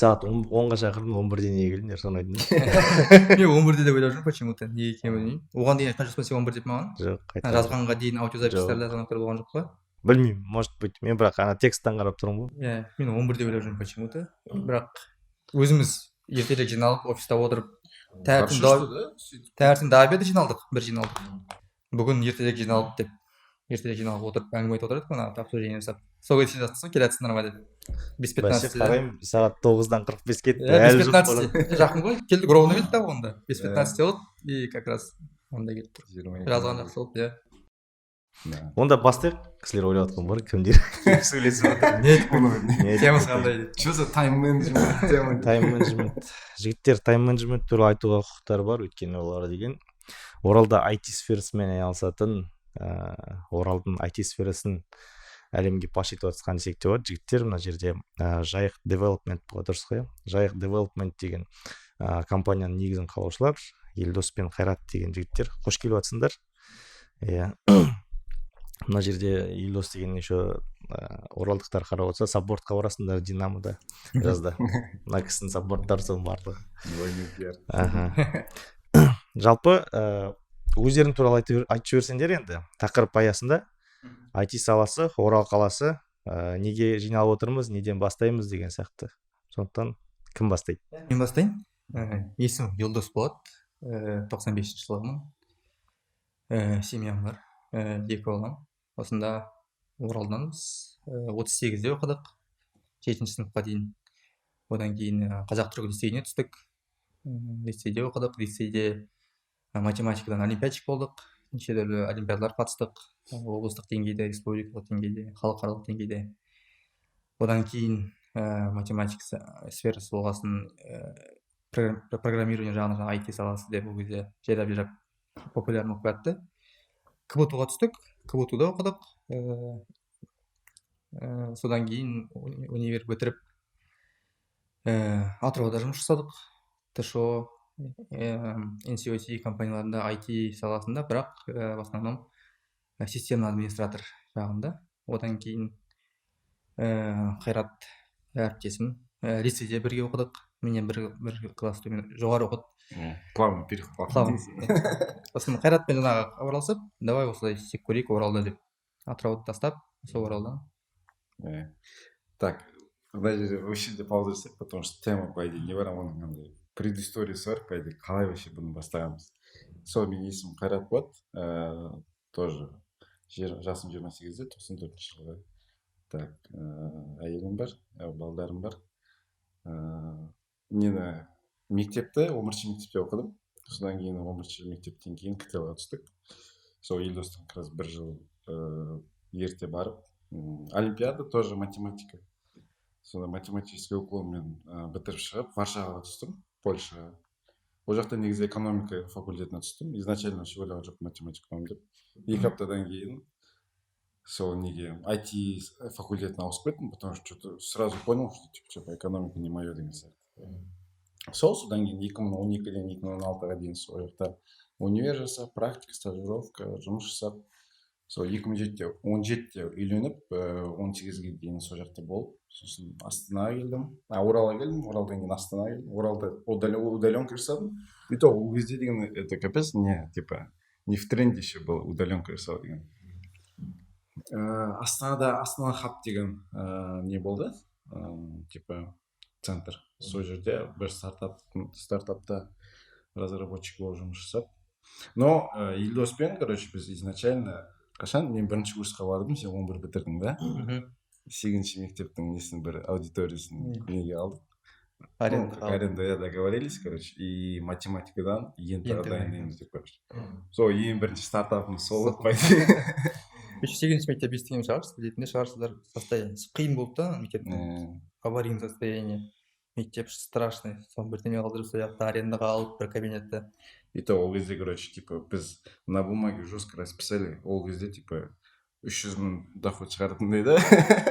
Сағат 10-ға шақырдым, 11-де неге келдіңдер, соны айтыңдар. Мен 11-де деп ойлап жүрмін почему то, неге екенін білмеймін. Оған дейін айтқан жоқсың ба сен 11 деп маған? Жоқ. А, жазғанға дейін аудиозаписьтарда, звоноктар болған жоқ па? Білмеймін, может быть. Мен бірақ ана тексттен қарап тұрмын ғой. Иә, мен 11 деп ойлап жүрмін почему то. Бірақ өзіміз ертерек жиналып, офиста отырып, таңертең Хорошо, что, да, сөйтіп. Таңертең до обеда жиналдық, бір жиналдық. Бүгін ертерек жиналып деп, ертерек жиналып отырып, әңгіме айтып отырдық, ана обсуждение жасап. Сол кезде сен жазыпсың ғой, келе жатсыңдар ма деп, бес Бәсе, пятнадцатьте. Қараймын, сағат 9-дан 45 кетті. Иә, бес Әлі жоқ. пятнадцатьте жақын ғой, келдік, ровно келдік та. Онда 4:55 болды и как раз онда келіп тұр. 22. Жазған жақсы болды, иә. Да. Онда бастайық. Кісілер ойлап жатқан бар, кімдер келіп сөйлесіп жатыр. Не айтып Оны Не айтып темасы кетті? қандай деп. Что за тайм менеджмент тема? Тайм менеджмент. Жігіттер тайм менеджмент туралы айтуға құқықтары бар, өйткені олар деген Оралда IT сферасымен айналысатын, Оралдың IT сферасын әлемге паш етіп жатқан десек те болады. Жігіттер мына жерде Жайық Девелопмент болады, дұрыс қой, иә? Жайық Девелопмент деген компанияның негізін қалаушылар Елдос пен Қайрат деген жігіттер. Қош келіп жатсыңдар. Иә, мына жерде Елдос деген еще оралдықтар қарап отырса, саппортқа барасыңдар Динамода жазда, мына кісінің саппорттары соның барлығы. Двойной пиар. Аха. Жалпы өздерің туралы айтып жіберсеңдер енді, тақырып аясында IT саласы, Орал қаласы, неге жиналып отырмыз, неден бастаймыз деген сияқты. Сондықтан кім бастайды? Мен бастайын. Есімім Елдос болады, 95-жылғымын. Семьям бар, екі балам. Осында Оралданбыз. 38-де оқыдық жетінші сыныпқа дейін. Одан кейін қазақ түрік лицейіне түстік. Лицейде оқыдық. Лицейде математикадан олимпиадчик болдық, неше түрлі олимпиадаларға қатыстық, облыстық деңгейде, республикалық деңгейде, халықаралық деңгейде. Одан кейін математика сферасы болғасын, программирование жағынан жаңағы IT саласы деп, ол кезде жайлап жайлап популярный болып кетті. КБТУ ға түстік, КБТУ да оқыдық. Содан кейін универ бітіріп, Атырауда жұмыс жасадық, ТШО, NCOT компанияларында, IT саласында, бірақ в основном системный администратор жағында. Одан кейін Қайрат әріптесім, лицейде бірге оқыдық, менен бір класс төмен, жоғары оқыды. Плавно переход. Плавно. Сосын Қайратпен жаңағы хабарласып, давай осылай істеп көрейік Оралда деп, Атырауды тастап, сол Оралдан. Иә. Так, мына жерде, осы жерде пауза жасайық, потому что тема, по идее, не бар, оның андай предысториясы бар, по идее, қалай вообще бұны бастағанбыз. Сол, менің есімім Қайрат болады, тоже жасым 28-де, 94-жылғы. Так, әйелім бар, балдарым бар. Нені, мектепті 11-мектепте оқыдым. Содан кейін 11-мектептен кейін КТЛ ға түстік. Сол Елдостан как раз бір жыл ерте барып, олимпиада тоже математика, сонда математический уклонмен бітіріп шығып, Варшаваға түстім, Польшаға. Ол жақта негізі экономика факультетіне түстім. Изначально вообще ойлаған жоқпын математика боламын деп. 2 аптадан кейін сол неге, IT факультетіне ауысып кеттім, потому что что то сразу понял, что типа экономика не мое деген сияқты. Сол, содан кейін 2012-ден 2016-ға дейін сол жақта универ жасап, практика, стажировка, жұмыс жасап, сол 2007-де, 17-де үйленіп, 18-ге дейін сол жақта болып, сосын Астанаға келдім, а, Оралға келдім. Оралдан кейін Астанаға келдім. Оралда удаленка жасадым. И то ол кезде деген это капец, не типа не в тренде еще был удаленка жасау деген. Астанада Астана Хаб деген не болды, типа центр. Сол жерде бір стартапта разработчик болып жұмыс жасап. Но Елдоспен, короче, біз изначально қашан мен бірінші курсқа бардым, сен 11 бітірдің да, сегізінші мектептің несін, бір аудиториясын неге алдық. Аренда. Ну, аренда, иә, договорились, короче, и математикадан ЕНТ ЕНТ дайындаймыз деп, короче. Сол ең бірінші стартапымыз сол болды, по идее. Еще сегізінші мектеп естіген шығарсыз, білетін де шығарсыздар, состояние қиын болды да мектептің. Аварийный состояние мектеп, страшный. Соны бірдеме қылдырып, сол жақта арендаға алып бір кабинетті. И то ол кезде, короче, типа біз на бумаге жестко расписали. Ол кезде типа 300 000 доход шығаратындай да.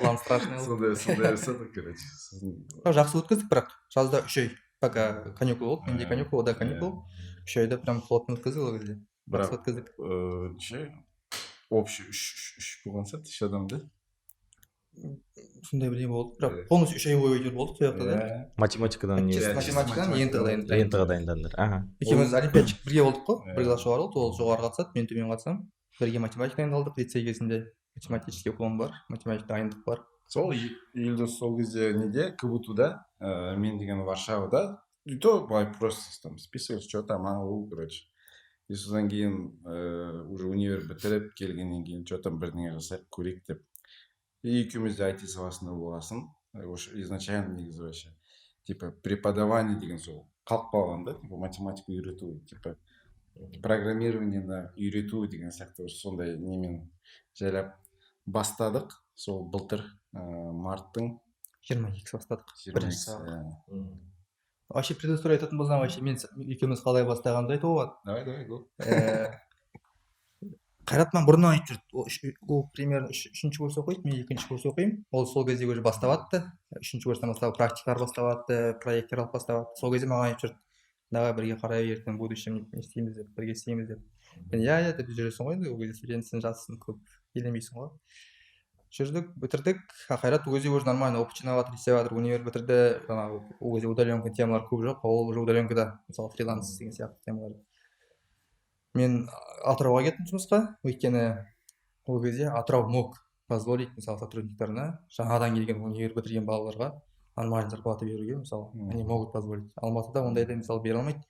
План страшный болды. Сондай жасадық, короче. Сосын Жақсы өткіздік, бірақ жазда 3 ай, пока каникул болды, менде каникул, ода каникул, 3 айды прям плотно өткіздік ол кезде. Бірақ жақсы өткіздік. Неше общий, үш болған сияқты, үш адам да. Сондай бірдеңе болды, бірақ полностью 3 ай бойы әйтеуір болдық сол жақта да. Математикадан не? Чисто Иә, чисто математикадан, ЕНТ-ға дайындық. ЕНТ-ға дайындадыңдар, аха. Екеуміз олимпиадчик бірге болдық қой. Иә. Бір класс жоғары болды, ол жоғары қатысады, мен төмен қатысамын. Бірге математика дайындалдық. Лицей кезінде математический уклон бар, математика дайындық бар. Сол Елдос сол кезде неде, КБТУ-да, мен деген Варшавада, и то былай просто там списывались, что там, а ол, короче. И содан кейін уже универ бітіріп келгеннен кейін, че там, бірдеңе жасайық, көрейік деп. И екеуміз де IT саласында болғасын, изначально негізі вообще типа преподавание деген сол қалып қалған да, типа математика үйрету, типа программированиені үйрету деген сияқты. Бір сондай немен жайлап бастадық сол былтыр марттың 22-сі бастадық. 22-сі, Бірінші сабақ. Иә. Вообще предыстория айтатын болсам, вообще мен екеуміз қалай бастағанымызды айтуға болады. Давай, давай, го. Қайрат маған бұрыннан айтып жүрді. Ол примерно үшінші курс оқиды, мен екінші курс оқимын. Ол сол кезде уже бастап жатты, үшінші курстан бастап практикалар бастап жатты, проекттер алып бастап жатты. Сол кезде маған айтып жүрді: «Давай бірге қарайық, ертең в будущем не істейміз деп, бірге істейміз», — деп. Мен «иә, иә» деп жүресің ғой енді, ол кезде студентсің, жассың, көп елемейсің ғой. Жүрдік, бітірдік. А Қайрат ол кезде уже нормально опыт жинап жатыр, істеп жатыр, универ бітірді. Жаңағы ол кезде удаленка темалар көп жоқ, ол уже удаленкада, мысалы, фриланс деген сияқты темалар. Мен Атырауға кеттім жұмысқа, өйткені ол кезде Атырау мог позволить, мысалы, сотрудниктарына, жаңадан келген универ бітірген балаларға нормальный зарплата беруге, мысалы. Они могут позволить. Алматыда ондайды, мысалы, бере алмайды.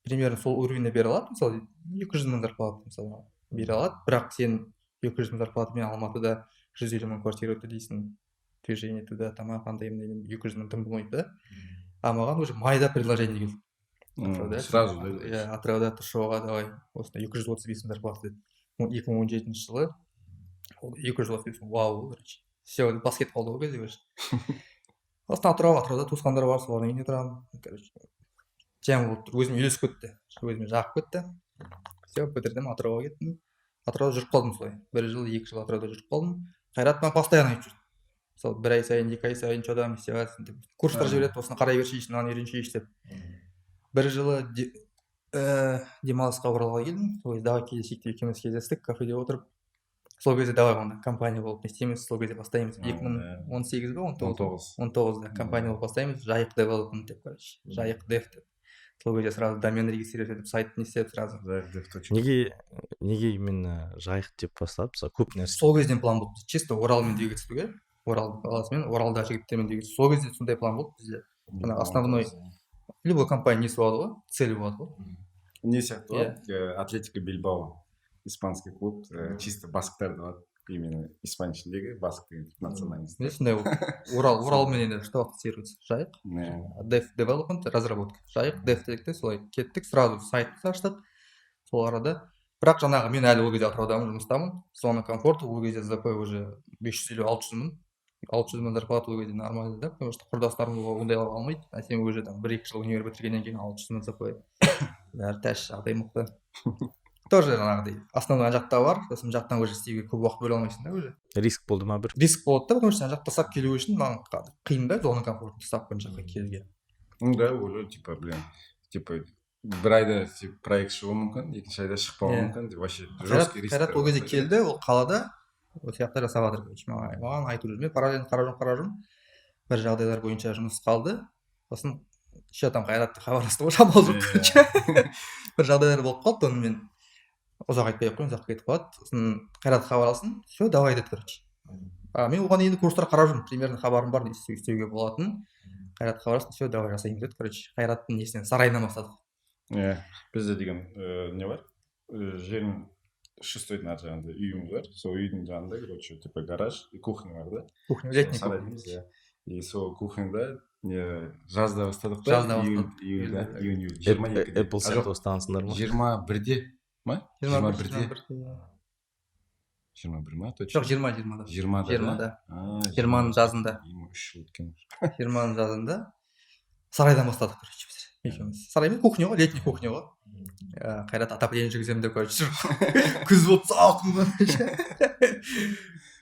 Примерно сол уровеньде бере алады, мысалы, 200 000 зарплата, мысалы, бере алады, бірақ сен 200 000 зарплатамен Алматыда 150 000 квартира төлейсің, движение туда, тамақ, андай мындай, 200 000 тым болмайды да. А маған уже майда предложение келді Атырауда. Сразу да? Иә, Атырауда ТШО-ға, давай, осындай 235 000 зарплата деді. 2017 жылы ол 235 000, вау, короче, все, бас кетіп қалды ғой ол кезде уже. Сосын Атырау, Атырауда туысқандар бар, солардың үйінде тұрамын, короче, тема болып тұр, өзіме үйлесіп кетті, өзіме жағып кетті. Все, бітірдім, Атырауға кеттім. Атырауда жүріп қалдым солай бір жыл, 2 жыл Атырауда жүріп қалдым. Қайрат маған постоянно айтып жүрді, мысалы, бір ай сайын, 2 ай сайын: «Че там, не істеп жатырсың?» — деп, курстар жібереді, «Осыны қарай бершейші, мынаны үйреншейші», — деп. Бір жылы демалысқа Оралға келдім. Сол кезде давай кездесейік деп екеуміз кездестік кафеде отырып. Сол кезде давай онда компания болып не істейміз, сол кезде бастаймыз. 2018 ба, 19? 19. 19-да компания болып бастаймыз, Жайық Девелопмент деп, короче, Жайық Дев деп. Сол кезде сразу домен регистрировать етіп, сайт не істеп сразу. Жайық дев точка. Неге именно Жайық деп бастады, мысалы, көп нәрсе? Сол кезден план болды, чисто Оралмен двигаться етуге, Орал қаласымен, Оралдағы жігіттермен двигаться. Сол кезде сондай план болды бізде. Ана основной любой компания несі болады ғой, цель болады ғой. Не сияқты ғой, Атлетико Бильбао, испанский клуб, чисто басктарды алады, именно Испания ішіндегі баск деген национальность. Міне, сондай болды. Орал, Оралмен енді что ассоциируется? Жайық. Дев, девелопмент, разработка, Жайық Дев дедік те, солай кеттік. Сразу сайт аштық сол арада. Бірақ жаңағы мен әлі ол кезде Атыраудамын, жұмыстамын, зона комфорта. Ол кезде ЗП уже 550, 600 мың, 600 мың зарплата ол кезде нормально да, потому что құрдастарым ондай ала алмайды. А сен уже там бір екі жыл универ бітіргеннен кейін 600 мың ЗП, бәрі тәш, жағдай мықты. Тоже жаңағыдай основной ана жақта бар, сосын мына жақтан уже істеуге көп уақыт бөле алмайсың да уже. Риск болды ма бір? Риск болады да, потому что ана жақта тастап келу үшін маған қиын да, зона комфортын тастап мына жаққа келуге. Ну да, ойлаймын, типа, блин, типа бір айда типа проект шығуы мүмкін, екінші айда шықпауы мүмкін деп, вообще Қайрат, жесткий риск. Қайрат ол кезде келді, ол қалада ол жақта жасап жатыр, короче. Маған айтып жүр, мен параллельно қарап жүрмін, қарап жүрмін. Бір жағдайлар бойынша жұмыс қалды. Сосын еще там Қайратты хабарласты ғой, шамалы жоқ, короче. Бір жағдайлар болып қалды, оны мен ұзақ айтпай ақ қояйын, ұзаққа кетіп қалады. Сосын Қайрат хабарластым, все, давай деді, короче. А мен оған енді курстар қарап жүрмін, примерно хабарым бар не істеуге болатынын. Қайрат хабарластым, все, давай жасаймыз деді, короче. Қайраттың несінен, сарайынан бастадық. Иә, бізде деген не бар, жердің шестойдың ар жағында үйіміз бар, сол үйдің жанында, короче, типа гараж и кухня бар да. Кухня, летний Сарай кухня. дейміз, иә. И сол кухняда не, жазда бастадық та. Жазда Июнь, бастадық. июльда, Июльда. июнь, июль, 22-де. Apple А, сияқты жоқ, бастағансыңдар ма? 21-де ма? 21, 21-де. 21-де. 21 ма, точно? Жоқ, 20, 20-да. 20-да. 20-да. А, 20-ның жазында. 23 жыл өткен. 20-ның жазында сарайдан бастадық, короче, біз екеуміз. Сарай емес, кухня ғой, летний кухня ғой. Қайрат отопление жүргіземін деп, короче, күз болып салқын, короче,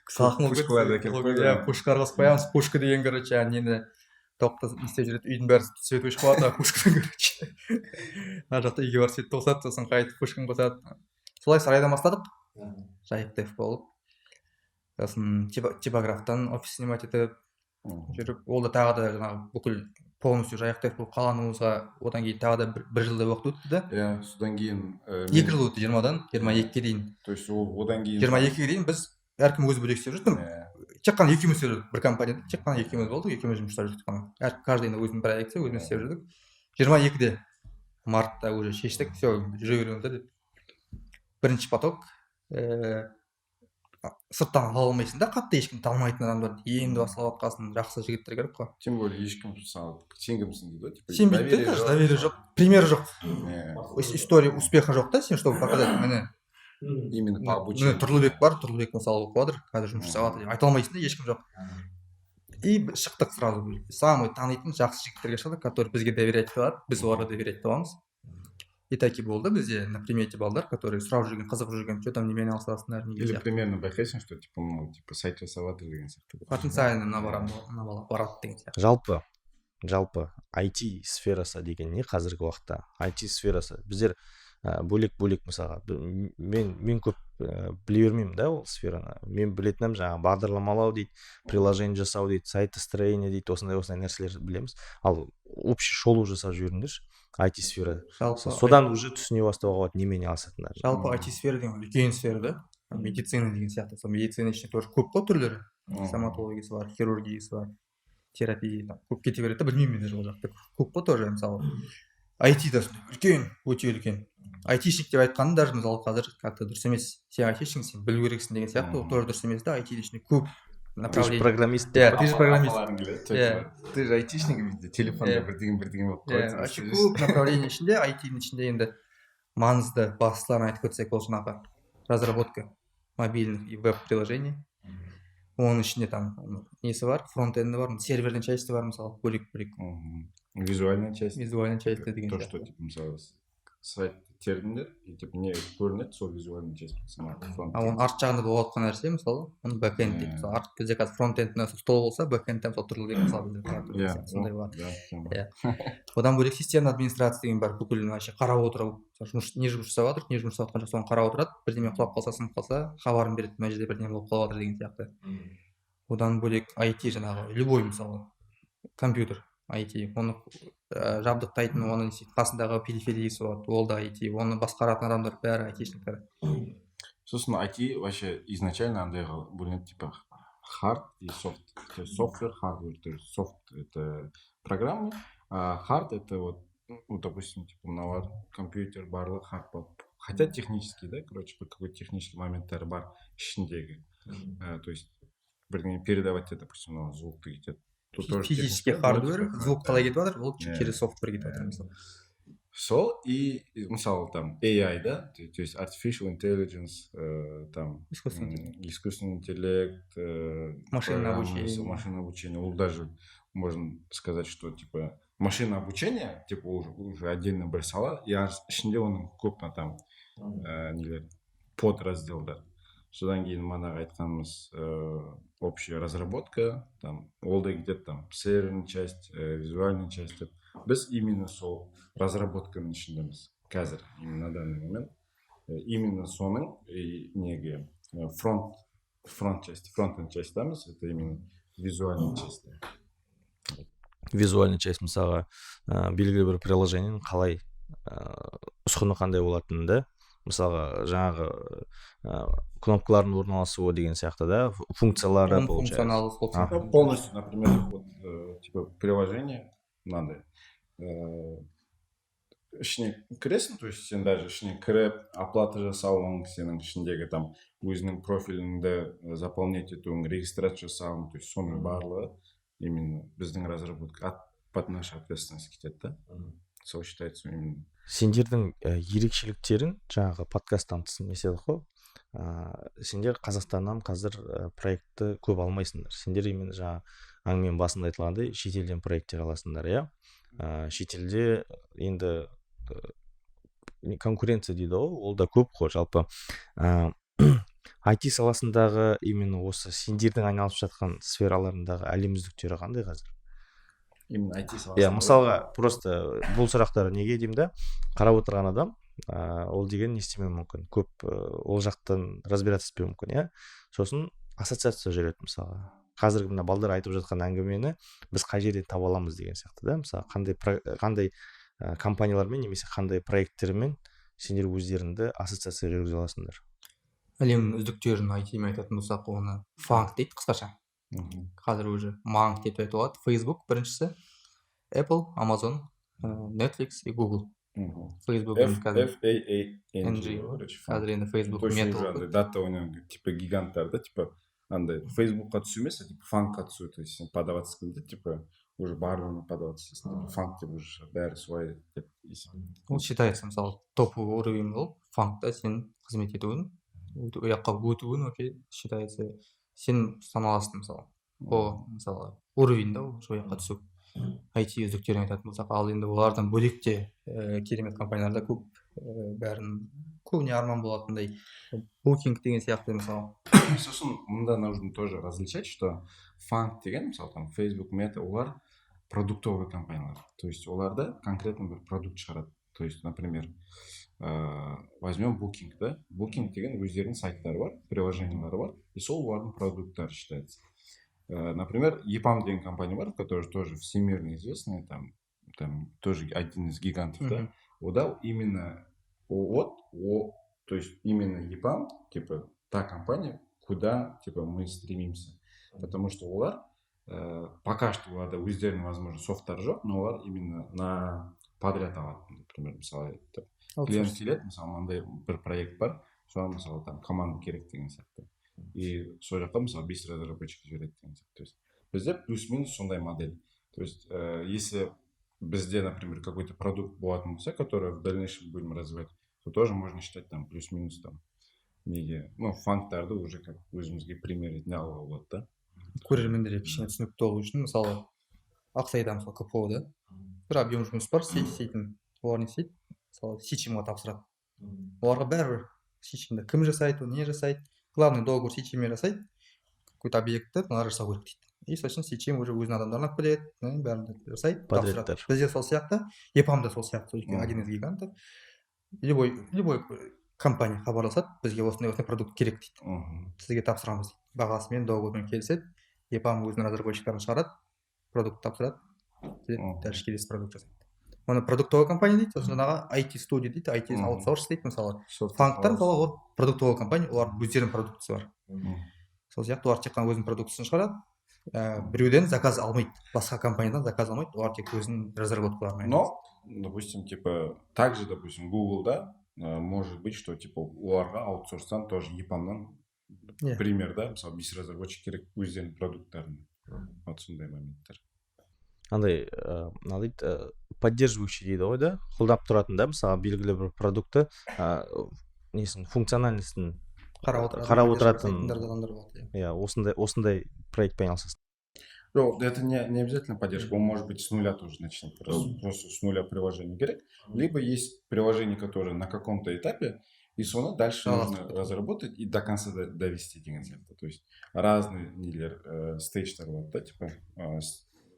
салқын болып кетті. Пушкаларды әкеліп қойды. Иә, пушкалар қосып қоямыз. Пушка деген, короче, нені, тоқты не істеп жүреді, үйдің бәрі свет өшіп қалады ана пушкадан, короче. Ана жақта үйге барып свет қосады, сосын қайтып пушканы қосады. Солай сарайдан бастадық, Жайық Дев болып. Сосын Типографтан офис снимать етіп жүріп, ол да тағы да жаңағы бүкіл полностью Жайық болып қалануымызға одан кейін тағы да бір жылдай уақыт өтті да. Иә, содан кейін 2 жыл өтті, 20-дан 22-ге дейін. То есть ол одан кейін 22-ге дейін біз әркім өзі бөлек істеп жүрді. Тек қана екеуміз істеп жүрдік бір компанияда, тек қана екеуміз болдық, екеуміз жұмыс жасап жүрдік қана. Әр каждый өзінің проекті, өзіміз істеп жүрдік. 22-де мартта уже шештік: все, жүре береміз да деп. Бірінші поток сырттан ала алмайсың да, қатты ешкім танымайтын адамдарды. Енді басталып жатқан жақсы жігіттер керек қой. Тем более ешкім, мысалы, сен кімсің дейді ғой, типа. Сенбейді да. Доверие Даже жоқ. Доверие жоқ, пример жоқ, история успеха жоқ та сен, чтобы показать: міне, Именно по міне, обучению. Тұрлыбек бар, Тұрлыбек, мысалы, оқып жатыр қазір, жұмыс жасап жатыр деп айта алмайсың да, ешкім жоқ. И шықтық сразу, самый танитын жақсы жігіттерге шықтық, который бізге доверять ете алады, біз оларға доверять ете аламыз. И так и болды, бізде на примете балдар, которые сұрап жүрген, қызығып жүрген: че там, немен айналысасыңдар, неге Или сияқты. примерно байқайсың, что типа мынау, типа, сайт жасап жатыр деген сияқты. Потенциально мына барамын, мына бала барады деген сияқты. Жалпы IT сферасы деген не қазіргі уақытта? IT сферасы біздер бөлек бөлек, мысалға, мен көп біле бермеймін да ол сфераны. Мен білетінім жаңағы бағдарламалау дейді, приложение жасау дейді, сайтостроение дейді, осындай осындай нәрселер білеміз. Ал общий шолу жасап жіберіңдерші, IT сфера. Жалпы Содан уже түсіне бастауға болады немен айналысатындарын. Жалпы IT сфера деген үлкен сфера да, медицина деген сияқты. Сол медицина ішінде тоже көп қой түрлері: стоматологиясы бар, хирургиясы бар, терапия, там көп кете береді да. Білмеймін мен даже, ол жақта көп қой тоже. Мысалы, IT да сондай үлкен, өте үлкен. Айтишник деп айтқаным даже, мысалы, қазір как то дұрыс емес. Сен айтишник, сен білу керексің деген сияқты, ол тоже дұрыс емес та. IT-дің ішінде көп Ты же направление. программист. Иә, ты же программист. Апаларың келеді. Иә. Ты же айтишник, бізде телефонда бірдеңе бірдеңе болып Иә, қалады. вообще көп направление ішінде, IT-дің ішінде енді маңызды бастыларын айтып кетсек, ол жаңағы разработка мобильных и веб приложений. Оның ішінде там несі бар, фронтенді бар, серверный части бар, мысалы, бөлек бөлек. Визуальная часть. Визуальный части деген То, сияқты. что, типа, мысалы, сайт тердіңдер и, типа, не көрінеді, сол визуальный часть саналады фронт. А оның арт жағында болып жатқан нәрсе, мысалы, оны бэкенд дейді. Мысалы, арт бізде қазір фронтендінде стол болса, бэкендте, мысалы, Тұрлыбек, мысалы, бізде тұрады деген сияқты, сондай болады. Да, тема. Иә. Одан бөлек системный администрация деген бар, бүкіл вообще қарап отыру. Мысалы, жұмыс не жұмыс жасап жатыр, не жұмыс жасап жатқан жоқ, соны қарап отырады. Бірдеме құлап қалса, сынып қалса, хабарын береді: мына жерде бірдеңе болып қалып жатыр деген сияқты. Одан бөлек IT жаңағы любой, мысалы, компьютер IT, оны жабдықтайтын, оны не істейді, қасындағы перифериясы болады, ол да IT, оны басқаратын адамдар бәрі айтишниктер. Сосын IT вообще изначально андайға бөлінеді, типа hard и soft. То есть software, hardware. То есть soft — это программы, а hard — это вот, ну, допустим, типа мыналар, компьютер, барлығы hard болады. Хотя технический, да, короче, бір какой-то технический моменттері бар ішіндегі. То есть бірдеңе передавать етеді, допустим, мынау звукты кетеді. Тут тоже физический техника, но, hardware, типа, звук қалай кетіп жатыр, ол Иә. через software кетіп жатыр, мысалы. Сол и мысалы, там AI, да, то есть artificial intelligence, там Искусственный интеллект. Искусственный интеллект, Машинное программы, обучение. Машинное обучение. Ол даже можно сказать, что типа машинное обучение, типа, уже отдельно бір сала, и ішінде оның көп там нелер, подразделдар. Содан кейін манағы айтқанымыз общая разработка, там ол да кетеді, там серверная часть, визуальная часть деп. Біз именно сол разработканың ішіндеміз қазір, именно на данный момент. Именно соның и неге фронт часть, фронт частьтамыз, это именно визуальная часть. Визуальный часть, мысалға, белгілі бір приложениенің қалай ұсқыны қандай болатынын да, мысалға, жаңағы кнопкалардың орналасуы деген сияқты да, функциялары Оның получается. функционалы сол Ага. Ну, полностью, например, вот, типа приложение мынандай, ішіне кіресің, то есть сен даже ішіне кіріп оплата жасауың, сенің ішіндегі там өзіңнің профиліңді заполнять етуің, регистрация жасауың, то есть соның барлығы именно біздің разработка, под нашу ответственность кетеді да, сол считается именно. Сендердің ерекшеліктерің, жаңағы подкасттан тыс не істедік қой, сендер Қазақстаннан қазір проектті көп алмайсыңдар. Сендер именно жаңа әңгіменің басында айтылғандай, шетелден проекттер аласыңдар, иә. Шетелде енді конкуренция дейді ғой, ол да көп қой. Жалпы IT саласындағы именно осы сендердің айналысып жатқан сфераларындағы әлем үздіктері қандай қазір? Именно IT саласында? Иә, мысалға, просто бұл сұрақтар неге деймін да, қарап отырған адам ол деген не істемеуі мүмкін көп, ол жақтан разбираться етпеуі мүмкін, иә. Сосын Ассоциация жүреді. Мысалға, қазіргі мына балдар айтып жатқан әңгімені біз қай жерден таба аламыз деген сияқты да. Мысалы, қандай компаниялармен немесе қандай проекттермен сендер өздеріңді ассоциация жүргізе аласыңдар? Әлемнің үздіктерін IT-мен айтатын болсақ, оны FAANG дейді қысқаша. Қазір уже MAANG деп те айтуға болады. Facebook біріншісі, Apple, Amazon, Netflix и Google. Facebook F қазір F A A N N G G. Короче, FAANG. Қазір енді Facebook То есть Meta уже андай дата ойнаған, типа, гиганттар да, типа, андай Фейсбукқа түсу емес, а типа FAANG қа түсу. То есть сен подаваться келді, типа, уже барлығына подаваться етесің, типа, FAANG деп уже бәрі солай деп есептейді. Ол считается, мысалы, топовый уровень болып FAANG та сен қызмет етуің, ол жаққа өтуің вообще считается, сен саналасың, мысалы, о, мысалы, уровень да ол сол жаққа түсу IT үздіктерін айтатын болсақ. Ал енді олардан бөлек те керемет компаниялар да көп, бәрін көбіне арман болатындай Booking деген сияқты, мысалы. Сосын мында нужно тоже различать, что FAANG деген, мысалы, там Facebook, Meta, олар продуктовый компаниялар, то есть оларда конкретно бір продукт шығарады. То есть, например, возьмем Booking да. Booking деген өздерінің сайттары бар, приложениялары бар, и сол олардың продукттары считается. Например, EPAM деген компания бар, которая тоже всемирно известная, там тоже один из гигантов да. Ода именно от о, то есть именно EPAM, типа, та компания, куда, типа, мы стремимся, потому что олар пока что оларда өздерінің, возможно, софттары жоқ, но олар именно на подряд алады. Например, мысалы, клиент келеді, мысалы, мынандай бір проект бар, соған, мысалы, там команда керек деген сияқты, и сол жаққа, мысалы, бес разработчик жібереді деген сияқты. То есть бізде плюс минус сондай модель. То есть если бізде, например, какой то продукт болатын болса, который в дальнейшем будем развивать, то тоже можно считать там плюс минус там неге, ну, FAANG тарды уже как өзімізге пример ретінде алуға болады да. Көрермендерге кішкене түсінікті болу үшін, мысалы, Ақсайда, мысалы, КПО да бір объем жұмыс бар істейтін. Олар не істейді? Мысалы, Сичимға тапсырады. Оларға бәрібір, Сичимді кім жасайды, не жасайды, главный договор Сичиммен жасайды. Какой то объектті мыналар жасау керек дейді, и сосын Сичим уже өзінің адамдарын алып келеді, бәрін жасайды, тапсырады. Бізде сол сияқты, EPAM да сол сияқты, өйткені один из гигантов. Любой компания хабарласады: «Бізге осындай осындай продукт керек», — дейді, «сізге тапсырамыз», — дейді. Бағасымен, договормен келіседі. EPAM өзінің разработчиктарын шығарады, продукт тапсырады, келеді, дальше келесі продукт жасайды. Оны продуктовый компания дейді. Сосын жаңағы IT студия дейді, IT аутсорс дейді. Мысалы, FAANG тар, мысалы, ол продуктовый компания, олар өздерінің продуктісі бар. Сол сияқты олар тек қана өзінің продуктісін шығарады, біреуден заказ алмайды, басқа компаниядан заказ алмайды, олар тек өзінің разработкаларымен. Но, допустим, типа, также, допустим, Google да, может быть, что, типа, оларға аутсорстан тоже EPAM-нан пример да, мысалы, бес разработчик керек өздерінің продукттарына. Вот сондай моменттер. Андай мына дейді, поддерживающий дейді ғой да, қолдап тұратын да. Мысалы, белгілі бір продуктты несін, функциональностін қарап отыратын, қарап отыратын. Адамдар болады, иә. Иә, осындай проектпен айналысасың. Ну, это не обязательно поддержка, он может быть с нуля тоже начинать, просто с нуля приложение керек. Либо есть приложение, которое на каком-то этапе, и соны дальше нужно разработать и до конца довести деген сияқты. То есть разные нелер, stage тар болады да, типа,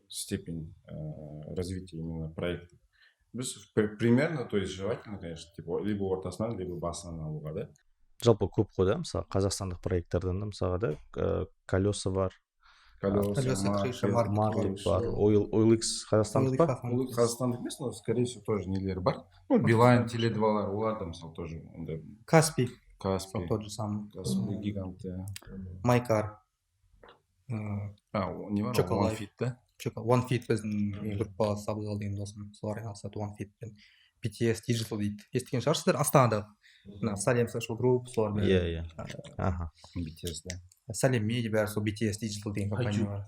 степень развития именно проекта. Біз примерно, то есть желательно, конечно, типа, либо ортасынан, либо басынан алуға да. Жалпы көп қой да, мысалы, қазақстандық проекттерден да, мысалға да, Колеса бар. Колеса, Колеса, Крыша, Маркет, Маркет. Маркет бар, OLX қазақстандық па? Ол қазақстандық емес, но, скорее всего, тоже нелері бар. Ну, Билайн, Теле2лар, олар да, мысалы, тоже ондай. Каспи. Каспи. Тот же самый. Каспи гигант, иә. Майкар. А, не бар? Чоколайф. OneFit да. OneFit біздің группалас Абзал деген досым, солар айналысады OneFitпен. BTS Digital дейді, естіген шығарсыздар, Астанада мына Салем Social Group, солар бәрі. Иә, аха. BTS да. Салем Медиа, бәрі сол BTS Digital деген компания бар.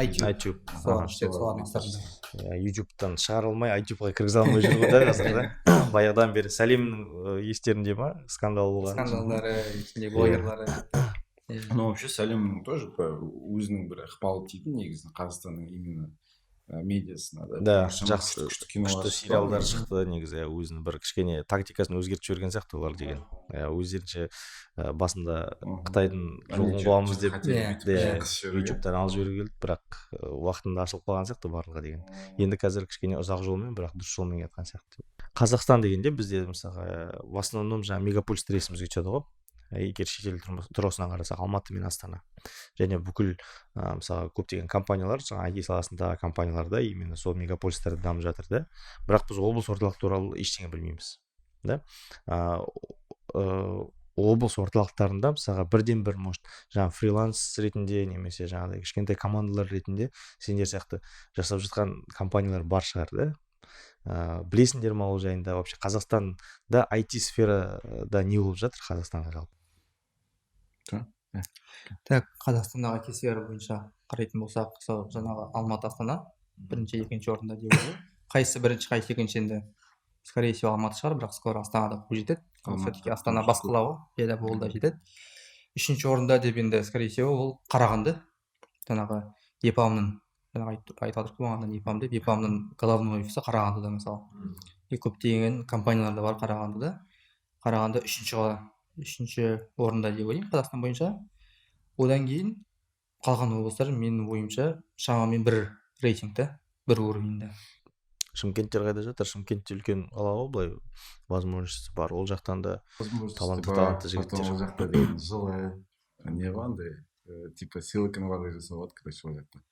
iTube. iTube. Солар ішеді, солардың астарында. Иә, Ютубтан шығара алмай, iTubeға кіргізе алмай жүр ғой да қазір да. Баяғыдан бері Сәлемнің, естерінде ма, скандал болған? Скандалдары ішінде, блогерлары. Ну, вообще, Сәлемнің тоже өзінің бір ықпалы тиді негізі Қазақстанның именно медиасына да. Да, Біршама жақсы, күшті кинолар күшті шықты. Сериалдар шықты негізі, иә. Өзінің бір кішкене тактикасын өзгертіп жіберген сияқты олар деген, иә, өздерінше, басында қытайдың жолын қуамыз деп хотели бүйтіп қысып жіберуге. Ютубтан алып жіберуге келді, бірақ уақытында ашылып қалған сияқты барлығы деген. Енді қазір кішкене ұзақ жолмен, бірақ дұрыс жолмен кеткен сияқты. Қазақстан дегенде бізде, мысалға, в основном жаңағы мегаполистер есімізге түседі ғой. Егер шетел тұрғысынан қарасақ, Алматы мен Астана. Және бүкіл мысалға, көптеген компаниялар, жаңа IT саласындағы компаниялар да именно сол мегаполистерде дамып жатыр да. Бірақ біз облыс орталық туралы ештеңе білмейміз да. Облыс орталықтарында, мысалға, бірден бір, может, жаңағы фриланс ретінде немесе жаңағыдай кішкентай командалар ретінде сендер сияқты жасап жатқан компаниялар бар шығар да. Білесіңдер ма ол жайында? Вообще Қазақстанда IT сферада не болып жатыр, Қазақстанда жалпы? Так, Қазақстандағы IT сфера бойынша қарайтын болсақ, сол жаңағы Алматы, Астана бірінші, екінші орында деп ойлаймын. Қайсысы бірінші, қайсысы екінші, енді, скорее всего, Алматы шығар, бірақ скоро Астана да қуып жетеді. Все таки Астана бас қала ғой, жайлап ол да жетеді. Үшінші орында деп енді, скорее всего, ол Қарағанды. Жаңағы ЕПАМның, жаңағы айтып жатырмық қой бағанадан ЕПАМ деп, ЕПАМның головной офисі Қарағандыда, мысалы, и көптеген компаниялар да бар Қарағандыда. Қарағанды үшінші қала, үшінші орында деп ойлаймын Қазақстан бойынша. Одан кейін қалған облыстар, менің ойымша, шамамен бір рейтингте, бір уровеньде. Шымкенттер қайда жатыр? Шымкент те үлкен қала ғой былай, возможности бар ол жақтан да. Талантты, талантты жігіттер. Ол жақта деген жылы не ғой, андай типа Silicon Valley жасап алады, короче, ол жақта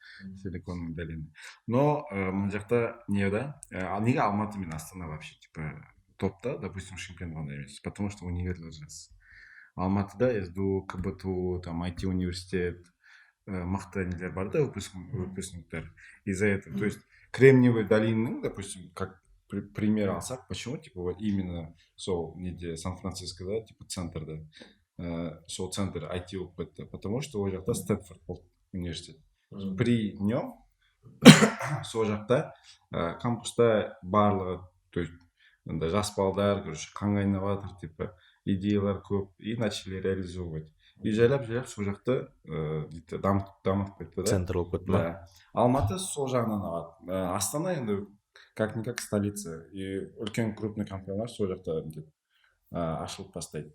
Силиконовая долина. Но мына жақта не да, неге Алматы мен Астана вообще типа топта, допустим, Шымкент ондай емес? Потому что универлер жақсы Алматыда: СДУ, КБТУ, там IT университет, мықты нелер бар да, выпускниктер. Из-за этого, то есть Кремниевый долинаның, допустим, как пример алсақ, почему типа вот именно сол неде, Сан-Францискода, типа центрда, сол центр IT болып кетті? Потому что ол жақта Стэнфорд болды университет, при нем сол жақта кампуста барлығы, то есть андай жас балдар, короче, қан қайнап жатыр, типа идеялар көп, и начали реализовывать, и жайлап жайлап сол жақты дейді дамытып кетті да. Центр болып кетті ма? Да, Алматы сол жағынан алады. Астана енді как никак столица, и үлкен крупный компаниялар сол жақта нетеді, ашылып бастайды.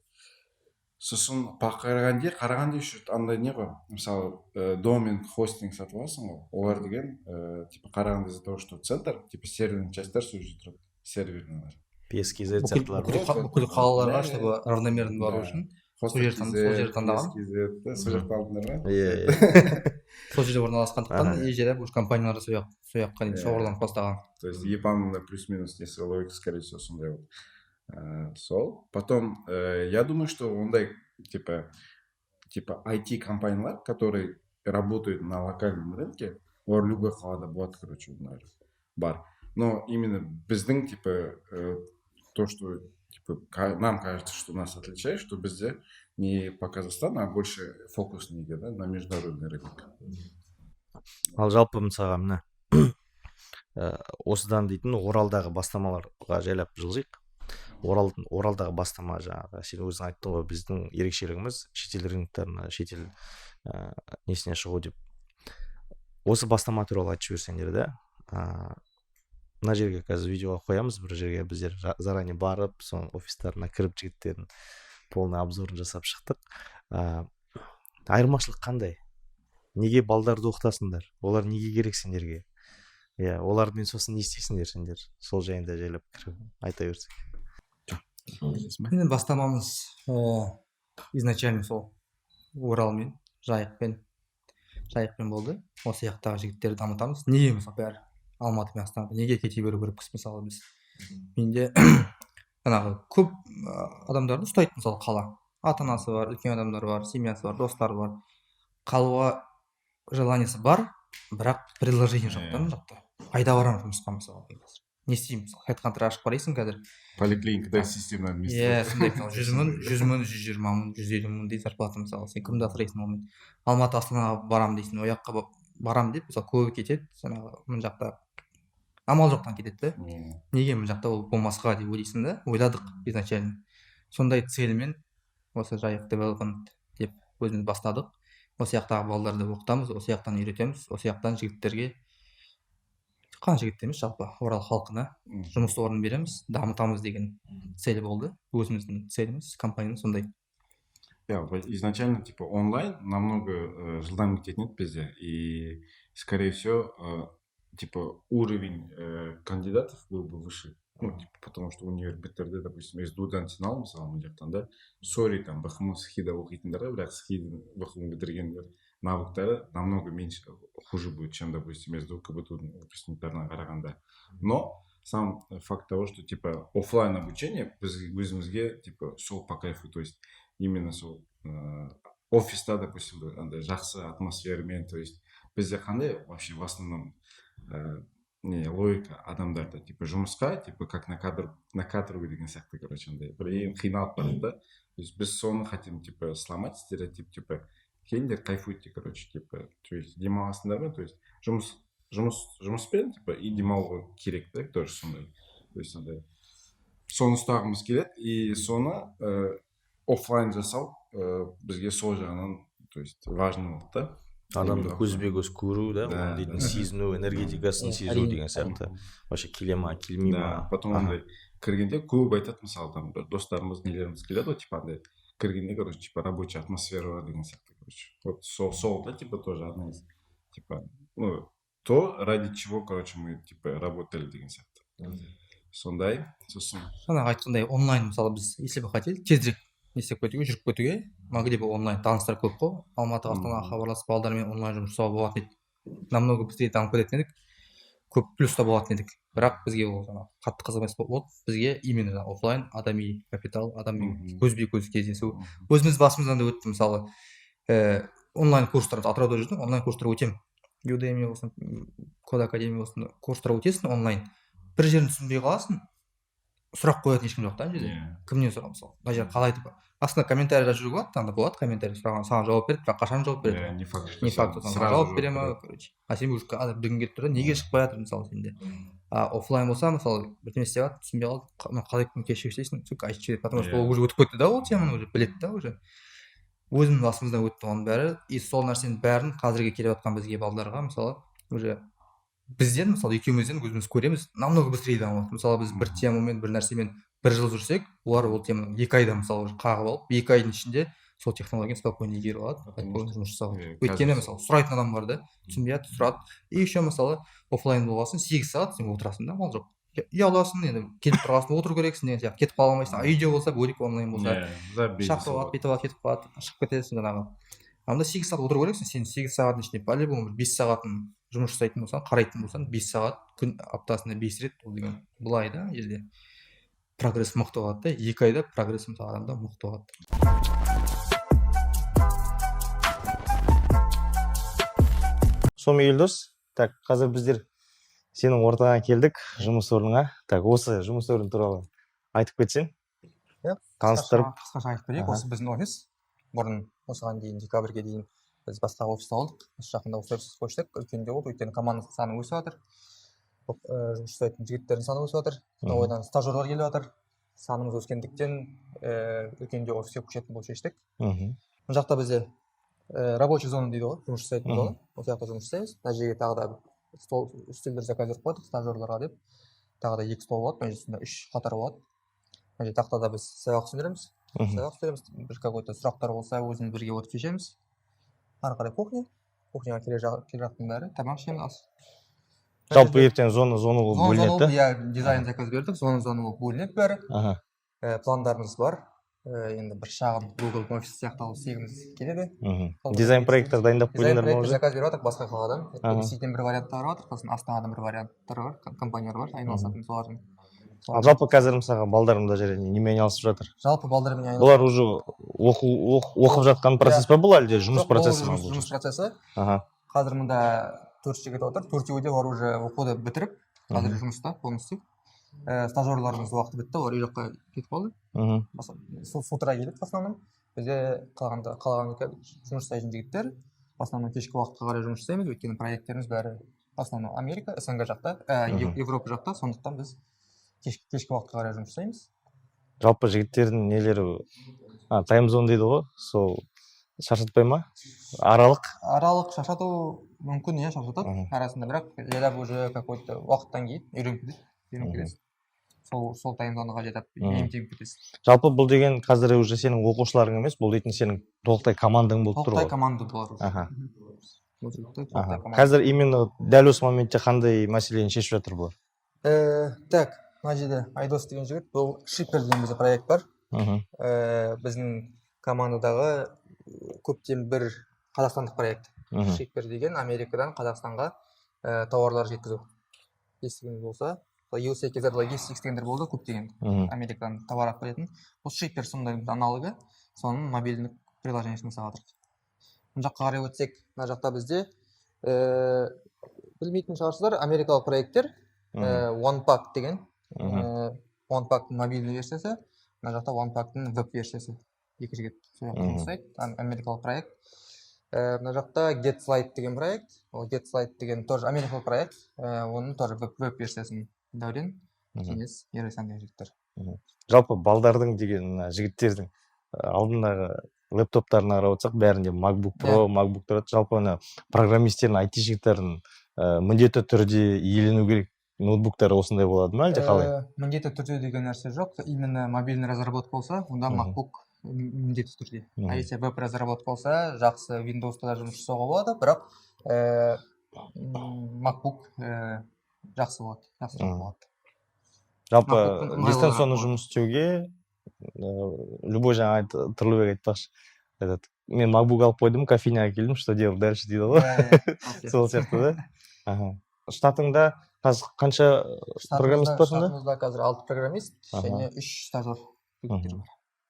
Сосын по Қарағанде. Қарағанды еще андай не ғой, мысалы, домен, хостинг сатып аласың ғой, олар деген типа Қарағанды из-за того, что центр, типа серверный частьтар сол жерде тұрады, серверныйлар. PSKZ бүкіл сияқтылар. Бүкіл қалаларға, чтобы равномерно бару үшін сол жер таңдаған. PSKZ, сол жақта алдыңдар ма? Иә. Сол жерде орналасқандықтан и жайлап уже компаниялар сол жаққа дейін шоғырланып бастаған. То есть ЕПАМ плюс минус несі, логика, скорее всего, сондай вот. Сол потом я думаю, что ондай типа IT компаниялар, которые работают на локальном рынке, олар любой қалада болады, короче, олар бар. Но именно біздің типа то, что типа нам кажется, что нас отличает, что бізде не по Казахстану, а больше фокус неге да, на международный рынок. Ал жалпы, мысалға, мына осыдан дейтін Оралдағы бастамаларға жайлап жылжиық. Оралдағы бастама, жаңағы сен өзің айттың ғой, біздің ерекшелігіміз шетел рыноктарына, шетел несіне шығу деп. Осы бастама туралы айтып жіберсеңдер да. Мына жерге қазір видеоға қоямыз, бір жерге біздер заранее барып, соның офистарына кіріп, жігіттердің полный обзорын жасап шықтық. Айырмашылық қандай? Неге балдарды оқытасыңдар? Олар неге керек сендерге? Иә, олармен сосын не істейсіңдер сендер? Сол жайында жайлап кіріп айта берсек. Енді бастамамыз изначально сол Оралмен, Жайықпен болды. Осы жақтағы жігіттерді дамытамыз. Неге, мысалы, бәрі Алматы мен Астанада неге кете беру керекпіз? Мысалы, біз, менде жаңағы көп адамдарды ұстайды, мысалы, қала. Ата анасы бар, үлкен адамдар бар, семьясы бар, достары бар, қалуға желаниесі бар, бірақ предложение жоқ та. Мына жақта қайда барамын жұмысқа, мысалы, мен қазір не істеймін? Мысалы, HeadHunter ашып қарайсың қазір. Поликлиникада системный Иә, сондай, мысалы, 100 000, 100 000, 120 000, 150 000 дейді зарплата. Мысалы, сен кімді асырайсың онымен? Алматы, Астанаға барамын дейсің, ол жаққа барамын деп, мысалы, көбі кетеді. Жаңағы мына жақта амал жоқтан кетеді да. Неге мына жақта ол болмасқа деп ойлайсың да. Ойладық изначально, сондай цельмен осы Жайық Development деп өзіміз бастадық. Осы жақтағы балаларды оқытамыз, осы жақтан үйретеміз, осы жақтан жігіттерге, қана жігіт емес, жалпы Орал халқына жұмыс орнын береміз, дамытамыз деген цель болды. Өзіміздің целіміз, компанияның сондай. Иә, изначально типа онлайн намного жылдам кететін еді бізде, и, скорее всего, типа уровень кандидатов был бы выше. Ну, типа, потому что универ бітірді, допустим, СДУ-дан сен ал, мысалы, мына жақтан да, сори, там, БХМ, СХИда оқитындар, бірақ СХИ, БХМ бітіргендер навыктары намного меньше, хуже будет, чем, допустим, СДУ, КБТУ выпускниктарына қарағанда. Но сам факт того, что, типа, оффлайн обучение біз өзімізге, типа, сол по кайфу, то есть именно сол офиста, допустим, бір андай жақсы атмосферамен. То есть бізде қандай вообще в основном не логика адамдарда, типа, жұмысқа, типа, как на кадр, на каторгу деген сияқты, короче, андай бір ең қиналып барады да. То есть біз соны хотим, типа, сломать стереотип, типа, келіңдер, кайфуйте, короче, типа, то есть демаласыңдар ма, то есть жұмыс, жұмыс, жұмыспен, типа, и демалуға керек та тоже сондай. То есть андай соны ұстағымыз келеді и соны оффлайн жасау бізге сол жағынан, то есть, важно болды да. Адамды Именно. көзбе көз көру да, Да, оның дейтін да. сезіну, энергетикасын Иә, сезу әрине. деген сияқты, вообще келе ма, келмей Да, ма. потом андай кіргенде көп айтады, мысалы, там бір достарымыз, нелеріміз келеді ғой, типа, андай кіргенде, короче, типа, рабочая атмосфера бар деген сияқты, короче. Вот сол да, типа, тоже одна из, типа, ну, то, ради чего, короче, мы, типа, работали деген сияқты. Сондай, сосын Жаңағы айтқандай, онлайн, мысалы, біз, если бы хотели, тезірек не істеп кетуге, жүріп кетуге могли бы онлайн. Таныстар көп қой Алматы, Астанаға хабарласып, балдармен онлайн жұмыс жасауға болатын еді, намного быстрее дамып кететін едік, көп плюста болатын едік. Бірақ бізге ол жаңағы қатты қызық емес болды. Бізге именно жаңағы оффлайн, адами капитал, адаммен көзбе көз кездесу. Өзіміз басымыздан да өтті, мысалы, онлайн курстар. Атырауда жүрдім, онлайн курстар өтемін, Udemy болсын, Codecademy болсын, курстар өтесің онлайн, бір жерін түсінбей қаласың, сұрақ қоятын ешкім жоқ та ана жерде. Кімнен сұрау, мысалы, мына жер қалай деп? Астына комментарий жазып жүруге болады, анда болады комментарий, сұраған саған жауап береді, бірақ қашан жауап береді? Иә, не факт, что Не факт, саған саған сразу жауап бере ма, береді. короче. А сен уже білгің келіп тұр да, неге шықпай жатыр, мысалы, сенде. А оффлайн болса, мысалы, бірдеме істеп жатыр, түсінбей қалды, мына қалай көмектесіп істейсің, сука, айтып жібереді, потому что ол уже өтіп кетті да, ол теманы уже біледі да уже. Өзімнің басымыздан өтті оның бәрі. И сол нәрсенің бәрін қазіргі келіп жатқан бізге балдарға, мысалы, уже бізден, мысалы, екеумізден өзіміз көреміз, намного быстрее дамып жатыр. Мысалы, біз бір темамен, бір нәрсемен бір жыл жүрсек, олар ол теманы 2 айда, мысалы, уже қағып алып, 2 айдың ішінде сол технологияны спокойно игеріп алады, Потому спокойно что, жұмыс жасап алады. Өйткені, мысалы, сұрайтын адам бар да, түсінбей жатыр, сұрады. И еще, мысалы, оффлайн болған соң 8 сағат сен отырасың да, амал жоқ, ұяласың енді, келіп тұрғасын, отыру керексің деген сияқты, кетіп қала алмайсың. А үйде болса бөлек, онлайн болса, Иә, забей шақырып алады, бүйтіп алады, кетіп қалады, шығып кетесің жаңағы. А мында 8 сағат отыру керексің. Сен 8 сағаттың ішінде по любому бір 5 сағатын жұмыс жасайтын болсаң, қарайтын болсаң, 5 сағат күн, аптасына 5 рет, ол деген былай да, ана жерде прогресс мықты болады да. 2 айда прогресс, мысалы, адамда мықты болады. Сонымен, Елдос, так, қазір біздер сенің ортаңа келдік, жұмыс орныңа. Так, осы жұмыс орны туралы айтып кетсең. Иә. Таныстырып. Қысқаша айтып берейік. Осы біздің офис. Бұрын, осыған дейін, декабрьге дейін біз басқа офиста болдық. Осы жақында осы офиске көштік, үлкендеу болды, өйткені команда саны өсіп жатыр. Жұмыс жасайтын жігіттердің саны өсіп жатыр. Ойдан стажерлар келіп жатыр. Санымыз өскендіктен үлкендеу офиске көшетін болып шештік. Мына жақта бізде рабочий зона дейді ғой, жұмыс жасайтын зона. Осы жақта жұмыс жасаймыз. Мына жерге тағы да стол, үстелдер заказ беріп қойдық стажерларға деп. Тағы да екі стол болады, мына жерде үш қатар болады. Мына жерде тақтада біз сабақ түсіндіреміз. Сабақ түсіндіреміз, бір какой то сұрақтар болса, өзіміз бірге отырып шешеміз. Ары қарай кухня. Кухняға келе жақтың бәрі тамақ ішеміз, ас. Мына Жалпы жерде ертең зона зона болып зона зона бөлінеді да? болып, иә, дизайн заказ бердік, зона зона болып бөлінеді бәрі. Пландарымыз бар. Енді бір шағын Google офис сияқты алып істегіміз келеді. Сол Дизайн бір проекттер дайындап дизайн қойдыңдар ма проектті уже? заказ беріп жатырмық басқа қаладан. Ресейден бір варианттар бар, сосын Астанадан бір варианттар бар, компаниялар бар айналысатын солардың. Ал жалпы қазір, мысалға, балдар мына жерде немен айналысып жатыр? Жалпы балдармен айналысып Бұлар уже оқу оқып жатқан процесс па бұл, әлде жұмыс Жоқ, бұл процесі ма жұмыс, бұл? жұмыс процесі. Қазір мында төрт жігіт отыр, төртеуі де олар уже оқуды бітіріп, қазір жұмыста полностью. Стажерларымыз уақыты бітті, олар үй жаққа кетіп қалды. С утра келеді в основном. Бізде қалған жұмыс жасайтын жігіттер в основном кешкі уақытқа қарай жұмыс жасаймыз, өйткені проекттеріміз бәрі в основном Америка, СНГ жақта, Европа жақта, сондықтан біз кешкі уақытқа қарай жұмыс жасаймыз. Жалпы жігіттердің нелері, таймзон дейді ғой, сол шаршатпай ма? Аралық? Аралық шаршату мүмкін, иә, шаршатады арасында, бірақ жайлап уже какой то уақыттан кейін үйреніп кетеді, үйреніп кетесің. Сол таймзонаға жайлап бейімделіп кетесің. Жалпы бұл деген қазір уже сенің оқушыларың емес, бұл дейтін сенің толықтай командаң болып тұр Толықтай ғой. команда бұлар уже. Бұл жігіттер толықтай команда. Қазір именно дәл осы моментте қандай мәселені шешіп жатыр бұлар? Так, Мына жерде Айдос деген жігіт, бұл Шиппер деген бізде проект бар. Біздің командадағы көптен бір қазақстандық проект. Шиппер деген Америкадан Қазақстанға тауарлар жеткізу. Естігеніңіз болса, USA KZ Logistics дегендер болды көптеген, Америкадан товар алып келетін. Бұл Шиппер сондай бір аналогы, соның мобильный приложениесін жасап жатырмық. Мына жаққа қарай өтсек, мына жақта бізде білмейтін шығарсыздар, америкалық проекттер, OnePack деген, OnePack мобильный версиясы, мына жақта OnePack'тың веб версиясы. Екі жігіт сол жақта жұмыс жасайды, америкалық проект. Мына жақта GetSlide деген проект, ол GetSlide деген тоже америкалық проект, оның тоже веб версиясын Дәурен, Кеңес, Ерасан деген жігіттер. Жалпы балдардың деген, мына жігіттердің алдындағы лэптоптарына қарап отырсақ, бәрінде MacBook Pro, MacBook тұрады. Жалпы ана программистердің, айтишниктердің міндетті түрде иелену керек ноутбуктары осындай болады ма, әлде қалай? Міндетті түрде деген нәрсе жоқ. Именно мобильный разработка болса, онда MacBook міндетті түрде. А если веб разработка болса, жақсы Windows'та да жұмыс жасауға болады, бірақ MacBook жақсы болады, жақсы болады. Жалпы MacBook'тың ыңғайлырақ дистанционно болады. жұмыс істеуге любой, жаңа Тұрлыбек айтпақшы, этот, мен MacBook алып қойдым, кофейняға келдім, что делать дальше дейді ғой. Иә, сол сияқты да. Аха. Штатыңда қазір қанша программист бар сонда? Штатымызда қазір алты программист және үш стажер жігіттер бар.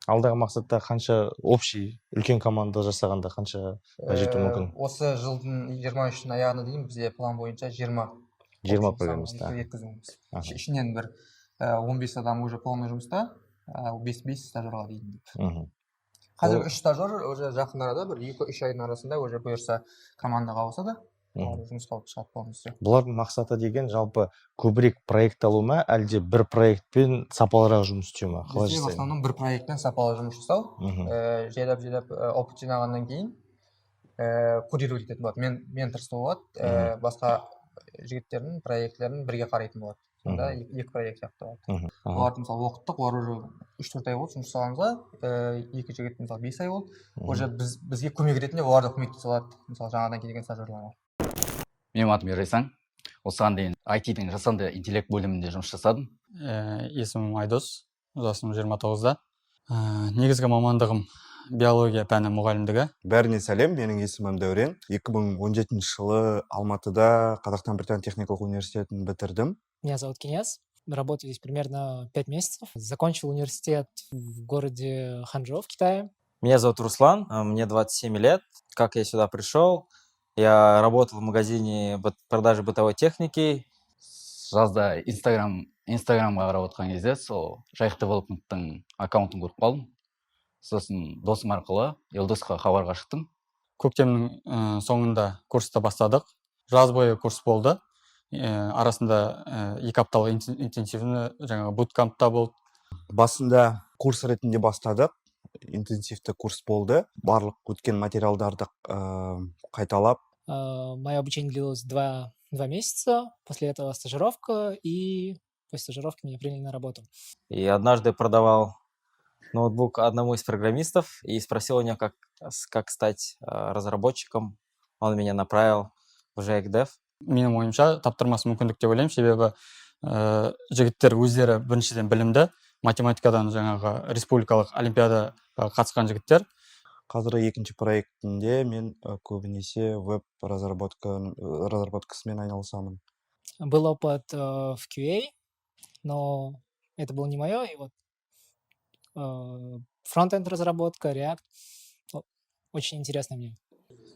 Алдағы мақсатта қанша, общий үлкен команда жасағанда қанша жету мүмкін? Осы жылдың 23-інің аяғына дейін бізде план бойынша 20 20 общий сан программист, а. жеткізуіміз. Ішінен бір 15 адам уже полный жұмыста, 5 стажерға дейін деп. Қазір үш стажер уже жақын арада, бір 2-3 айдың арасында уже бұйырса командаға ауысады, олар жұмысқа алып шығады полностью. Бұлардың мақсаты деген жалпы көбірек проект алу ма, әлде бір проектпен сапалырақ жұмыс істеу ма, қалай Бізде в жасайды? основном бір проектпен сапалы жұмыс жасау. Жайлап жайлап опыт жинағаннан кейін курировать ететін болады, менторство болады, басқа жігіттердің проектілерін бірге қарайтын болады. Сонда екі проект сияқты болады. Оларды мысалы оқыттық, олар уже 3-4 ай болды жұмыс жасағанымызға, екі жігіт мысалы 5 ай болды. Уже бізге көмек ретінде олар да көмектесе алады, мысалы жаңадан келген стажерларға. Менің атым Ержайсаң. Осыған дейін IT-дің жасанды интеллект бөлімінде жұмыс жасадым. Есімім Айдос, жасым 29-да. Негізгі мамандығым биология пәні мұғалімдігі. Бәріне сәлем, менің есімім Дәурен. 2017 жылы Алматыда Қазақстан Британ техникалық университетін бітірдім. Меня зовут Кенес. Работаю здесь примерно 5 месяцев. Закончил университет в городе Ханчжоу в Китае. Меня зовут Руслан, мне 27 лет. Как я сюда пришел? Я работал в магазине продажи бытовой техники. Жазда Инстаграмға қарап отқан кезде сол Жайық Девелопменттің аккаунтын көріп қалдым. Сосын досым арқылы Елдосқа хабарға шықтым. Көктемнің соңында курсты бастадық. Жаз бойы курс болды. Арасында 2 апталық интенсивный жаңағы буткампта болды. Басында курс ретінде бастадық. Интенсивті курс болды. Барлық өткен материалдарды қайталап. Мое обучение длилось 2 месяца. После этого стажировка, и после стажировки меня приняли на работу. И однажды продавал ноутбук одному из программистов и спросил у него, как стать разработчиком. Он меня направил в Жайық Dev. Менің ойымша, таптырмас мүмкіндік деп ойлаймын, себебі жігіттер өздері біріншіден білімді, математикадан жаңағы республикалық олимпиадаға қатысқан жігіттер. Қазір екінші проектінде мен көбінесе веб разработкасымен айналысамын. Был опыт в QA, но это было не мое, и вот фронтенд разработка, React, очень интересно мне.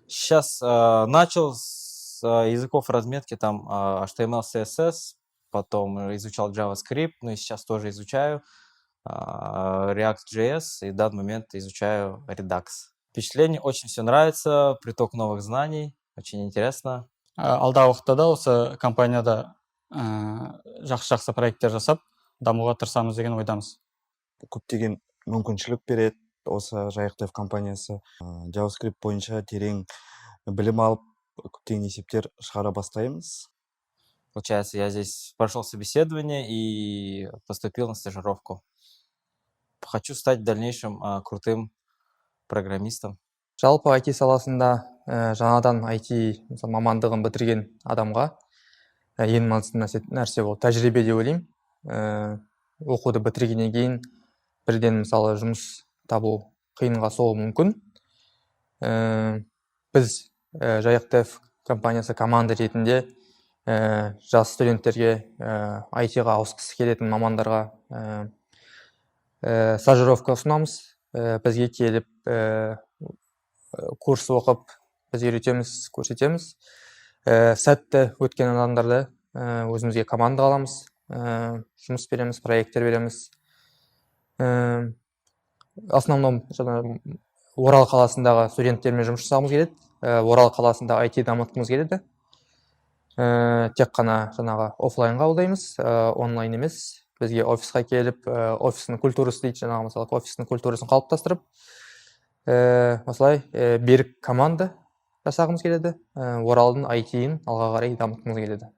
Сейчас начал с языков разметки, там HTML, CSS, потом изучал JavaScript, ну и сейчас тоже изучаю React.js и в данный момент изучаю Redux. Впечатление: очень все нравится, приток новых знаний, очень интересно. Алдағы уақытта да осы компанияда жақсы жақсы проекттер жасап, дамуға тырысамыз деген ойдамыз. Көптеген мүмкіншілік береді осы Жайық Dev компаниясы. JavaScript бойынша терең білім алып, көптеген есептер шығара бастаймыз. Получается, я здесь прошел собеседование и поступил на стажировку. Хочу стать в дальнейшем крутым программистом. Жалпы IT саласында жаңадан IT мысалы мамандығын бітірген адамға ең маңызды нәрсе ол тәжірибе деп ойлаймын. Оқуды бітіргеннен кейін бірден, мысалы, жұмыс табу қиынға соғуы мүмкін. Біз Жайық Дев компаниясы команда ретінде жас студенттерге, IT-ға ауысқысы келетін мамандарға стажировка ұсынамыз. Бізге келіп, курс оқып, біз үйретеміз, көрсетеміз. Сәтті өткен адамдарды өзімізге командаға аламыз, жұмыс береміз, проекттер береміз. В основном жаңағы Орал қаласындағы студенттермен жұмыс жасағымыз келеді. Орал қаласында IT дамытқымыз келеді. Тек қана жаңағы оффлайн қабылдаймыз, онлайн емес. Бізге офисқа келіп, офистің культурасы дейді жаңағы, мысалы, офистің культурасын қалыптастырып, осылай берік команда жасағымыз келеді. Оралдың IT-ін алға қарай дамытқымыз келеді.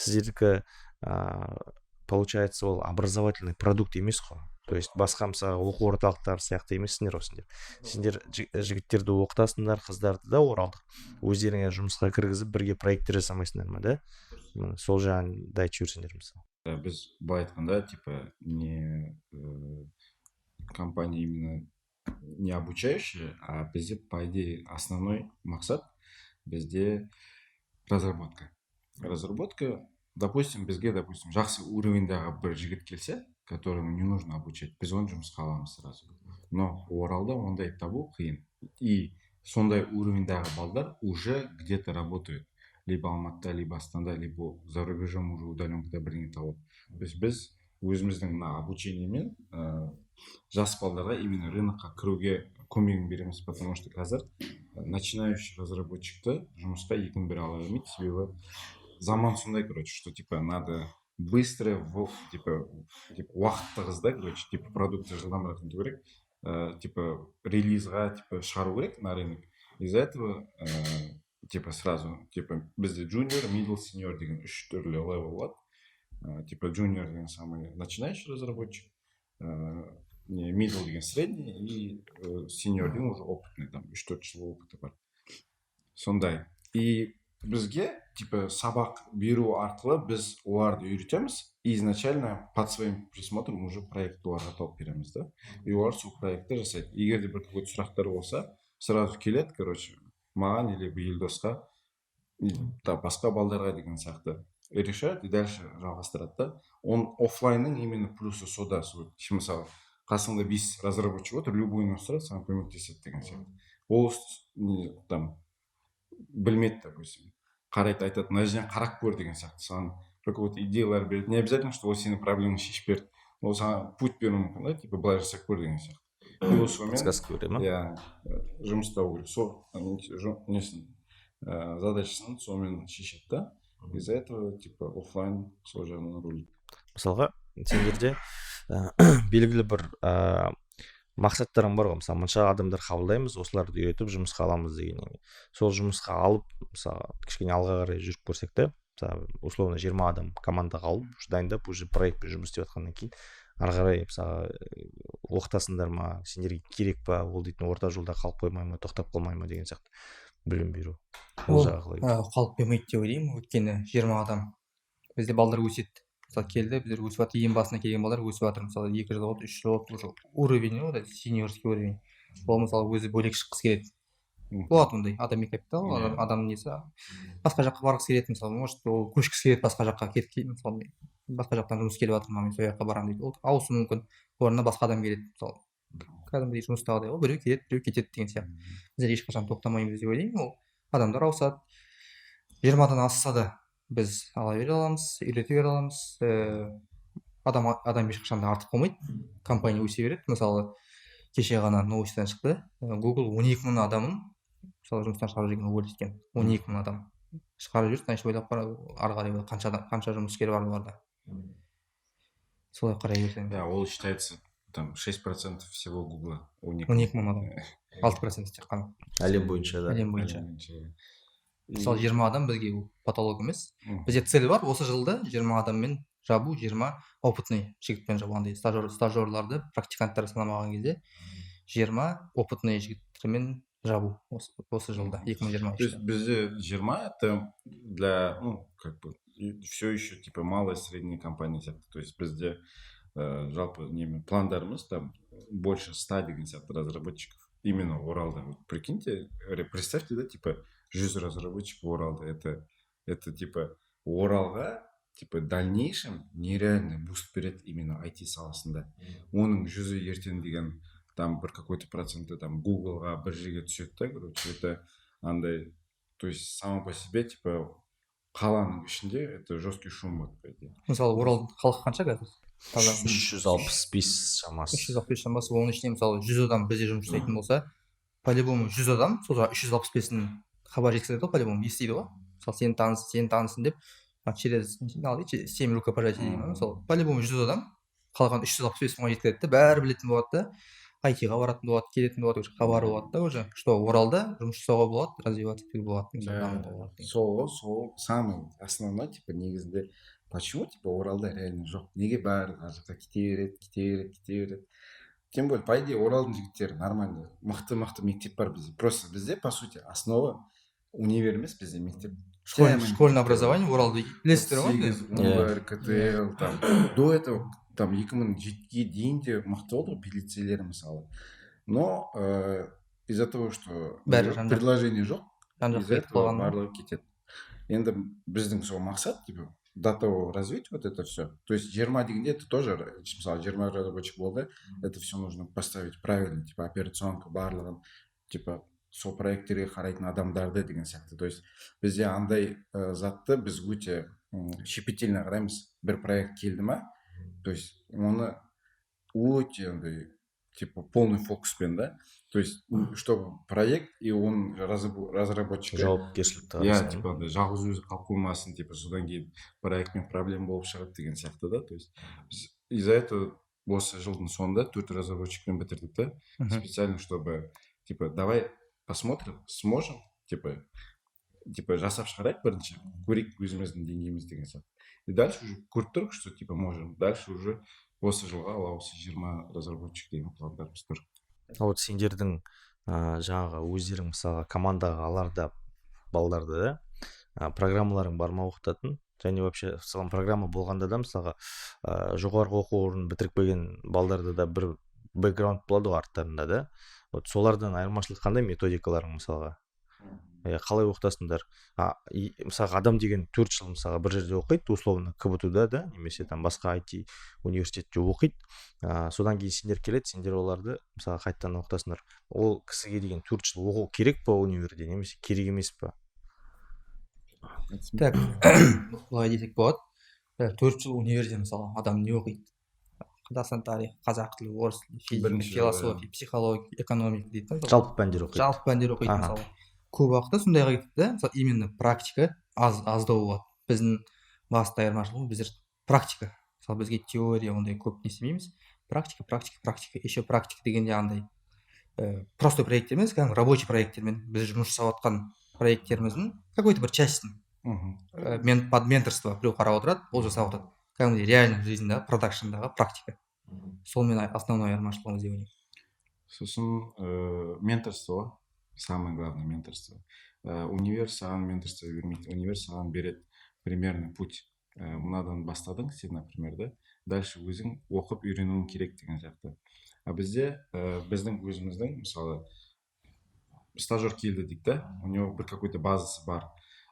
Сіздердікі, получается, ол образовательный продукт емес қой, то есть басқа, мысалы, оқу орталықтары сияқты емессіңдер ғой сендер. Сендер жігіттерді оқытасыңдар, қыздарды да, оралдық, өздеріңе жұмысқа кіргізіп, бірге проекттер жасамайсыңдар ма, да? Міне, сол жағын да айтып жіберсеңдер, мысалы. Біз былай айтқанда, типа, не компания именно не обучающая, а бізде, по идее, основной мақсат бізде разработка. Разработка, допустим, бізге, допустим, жақсы уровеньдағы бір жігіт келсе, которому не нужно обучать, біз оны жұмысқа аламыз сразу. Но Оралда ондай табу қиын. И сондай уровеньдағы балдар уже где-то работают. Либо Алматыда, либо Астанада, либо за рубежом уже удаленкада бірдеңе табады. То есть біз өзіміздің мына обучениемен жас балдарға именно рынокқа кіруге көмегін береміз, потому что қазір начинающий разработчикті жұмысқа екінің бірі ала бермейді, себебі заман сондай, короче, что типа надо быстро, типа уақыт тығыз да, короче, типа продукты жылдамырақ нету керек, типа релизға типа шығару керек на рынок. Из-за этого типа сразу типа бізде junior, middle, senior деген үш түрлі level болады. Типа junior деген самый начинающий разработчик, не middle деген средний и senior деген уже опытный, там 3-4 жыл опыты бар. Сондай. И бізге типа сабақ беру арқылы біз оларды үйретеміз и изначально под своим присмотром уже проект оларға тауып береміз да, и олар сол проектті жасайды. Егер де бір какой-то сұрақтар болса, сразу келеді, короче, маған или Елдосқа, и, да, басқа балдарға деген сияқты, и решают, и дальше жалғастырады да. Он оффлайнның именно плюсы сода. Сол, мысалы, қасыңда бес разработчик отыр, любойын сұрады, саған көмектеседі деген сияқты. Ол не, там білмеді, допустим, қарайды, айтады, мына жерден қарап көр деген сияқты, саған бір какой-то идеялар береді. Не обязательно, что ол сенің проблемаңды шешіп берді, ол саған путь беруі мүмкін да, типа былай жасап көр деген сияқты. И ол сонымен Подсказка береді ма? Иә, жұмыс табу керек, сол несін, задачасын сонымен шешеді да. Из-за этого типа оффлайн сол жағынан рулит. Мысалға, сендерде белгілі бір мақсаттарың бар ғой, мысалы, мынша адамдар қабылдаймыз, осыларды үйретіп жұмысқа аламыз дегеннен кейін, сол жұмысқа алып, мысалы, кішкене алға қарай жүріп көрсек те, мысалы, условно, 20 адам командаға алып, уже дайындап, уже проектпен жұмыс істеп жатқаннан кейін, ары қарай, мысалы, оқытасыңдар ма, сендерге керек па ол дейтін, орта жолда қалып қоймай ма, тоқтап қалмай ма деген сияқты білім беру, ол Ол жағы қалай? Қалып қоймайды деп ойлаймын, өйткені 20 адам бізде балдар өседі. Мысалы, келді, біздер өсіп жатыр, ең басына келген балдар өсіп жатыр. Мысалы, 2 жыл болды, 3 жыл болды, уже уровень ғой, сеньорский уровень. Ол, мысалы, өзі бөлек шыққысы келеді. Болады ондай адами капитал. Адам несі, басқа жаққа барғысы келеді, мысалы, может, ол көшкісі келеді басқа жаққа кетіп, мысалы, басқа жақтан жұмыс келіп жатыр маған, мен сол жаққа барамын дейді, ол ауысуы мүмкін, орнына басқа адам келеді. Мысалы, кәдімгідей жұмыстағыдай ғой, біреу келеді, біреу кетеді деген сияқты. Біздер ешқашан тоқтамаймыз деп ойлаймын. Ол адамдар ауысады, 20-дан асса да, біз ала бере аламыз, үйрете бере аламыз. Адам ешқашан да артық болмайды, компания өсе береді. Мысалы, кеше ғана новостьтан шықты, Google 12 000 адамын, мысалы, жұмыстан шығарып жіберген, уволить еткен. 12 000 адам шығарып жіберді, значит, ойлап қара, ары қарай қанша адам, қанша жұмыскер бар оларда, солай қарай берсең. Да, ол считается там 6% всего Гугла. 12 000 адам, 6% тек қана. Әлем бойынша да. Әлем бойынша. Әлем бойынша, иә. Мысалы, 20 адам бізге ол потолок емес. Мгм. Бізде цель бар: осы жылда 20 адаммен жабу, 20 опытный жігітпен жабу. Андай стажерларды, практиканттарды санамаған кезде, 20 опытный жігіттермен Жабу осы жылда, 2023. То есть бізде 20 это для, ну, как бы, все еще, типа, малая, средняя компания сияқты. То есть бізде жалпы неме пландарымыз там больше 100 деген сияқты разработчиков именно Оралда. Вот прикиньте, представьте, да, типа, 100 разработчиков Оралда. Это типа Оралға, типа, дальнейшем нереальный буст береді именно IT саласында. Оның 100-і ертең деген там бір какой-то проценті там Гуглға, бір жерге түседі да, короче, это андай, то есть само по себе, типа, қаланың ішінде это жесткий шум болады, по идее. Мысалы, Оралдың халқы қанша қазір таза? 365 шамасы. 365 шамасы. Оның ішінде, мысалы, 100 адам бізде жұмыс жасайтын болса, по любому 100 адам сол 365-ін хабар жеткізеді ғой, по любому естиді ғой. Мысалы, сен таныс, сен танысың деп, через семь рукопожатий дейді ма, мысалы, по любому 100 адам қалған 365 мыңға жеткізеді да, бәрі білетін болады да, айтиға баратын болады, келетін болады, уже хабары болады да уже, что Оралда жұмыс жасауға болады, развиваться етуге болады, мысалы, дамуға болады деген. Сол ғой, сол самый основной, типа, негізінде почему, типа, Оралда реально жоқ, неге барлығы ар жаққа кете береді, кете береді, кете береді? Тем более, по идее, Оралдың жігіттері нормально, мықты мықты мектеп бар бізде. Просто бізде, по сути, основа универ емес, бізде мектеп. Школьное образование Оралда, білесіздер ғой енді. 8, 11, КТЛ, там до этого, там 2007-ге дейін де мықты болды ғой лицейлер, мысалы. Но из-за того, что Бәрі жан-жақ. предложение жоқ, жан жаққа из-за кетіп этого қалған. барлығы кетеді. Енді біздің сол мақсат, типа, до того развить вот это все. То есть 20 дегенде это тоже, мысалы, 20 разработчик болды, это все нужно поставить правильно, типа, операционка, барлығын, типа, сол проекттерге қарайтын адамдарды деген сияқты. То есть бізде андай затты біз өте щепетильно қараймыз. Бір проект келді ма, то есть оны өте андай, типа, полный фокуспен да, то есть чтобы проект и оның разработчигі Жауапкершілікті иә, қарасаң. Типа, андай жалғыз өзі қалып қоймасын, типа, содан кейін проектмен проблема болып шығады деген сияқты да. То есть біз из-за этого осы жылдың соңында төрт разработчикпен бітірдік та, специально, чтобы, типа, давай посмотрим, сможем, типа, жасап шығарайық бірінші, көрейік өзіміздің деңгейіміз деген сияқты. И дальше уже көріп тұрмық, что, типа, можем дальше уже осы жылға, алла қаласа, 20 разработчик деген пландарымыз тұр. А вот сендердің жаңағы өздерің, мысалға, командаға аларда балдарды да, программаларың бар ма оқытатын? Және вообще в целом программа болғанда да, мысалға, жоғарғы оқу орнын бітіріп келген балдарда да бір бэкграунд болады ғой арттарында да. Вот солардан айырмашылық қандай, методикаларың, мысалға, иә, қалай оқытасыңдар? И, мысалға, адам деген 4 жыл, мысалға, бір жерде оқиды, условно, КБТУ да да немесе там басқа IT университетте оқиды, содан кейін сендер келеді, сендер оларды, мысалға, қайтадан оқытасыңдар. Ол кісіге деген 4 жыл оқу керек па универде немесе керек емес па? Так, былай десек болады: 4 жыл универде, мысалы, адам не оқиды? Қазақстан тарихы, қазақ тілі, орыс тілі, физика, Бірінші, философия, психология, экономика дейді да, мысалы. Жалпы пәндер оқиды. Жалпы пәндер оқиды. Мысалы, көп уақытта сондайға кетеді да. Мысалы, именно практика аздау болады. Біздің басты айырмашылығымыз: біздер практика. Мысалы, бізге теория ондай көп не істемейміз. Практика, практика, практика. Еще практика дегенде андай простой проекттер емес, кәдімгі рабочий проекттермен, біз жұмыс жасап жатқан проекттеріміздің какой то бір частін мен под менторство, біреу қарап отырады, ол жасап отырады, кәдімгідей реальный жизньдағы, продакшндағы практика. Сонымен основной айырмашылығымыз деп ойлаймын. Сосын менторство ғой, самое главное менторство. Универ саған менторство бермейді. Универ саған береді примерно путь: мынадан бастадың сен, например, да, дальше өзің оқып үйренуің керек деген сияқты. А бізде біздің өзіміздің, мысалы, стажер келді дейік та, у него бір какой то базасы бар.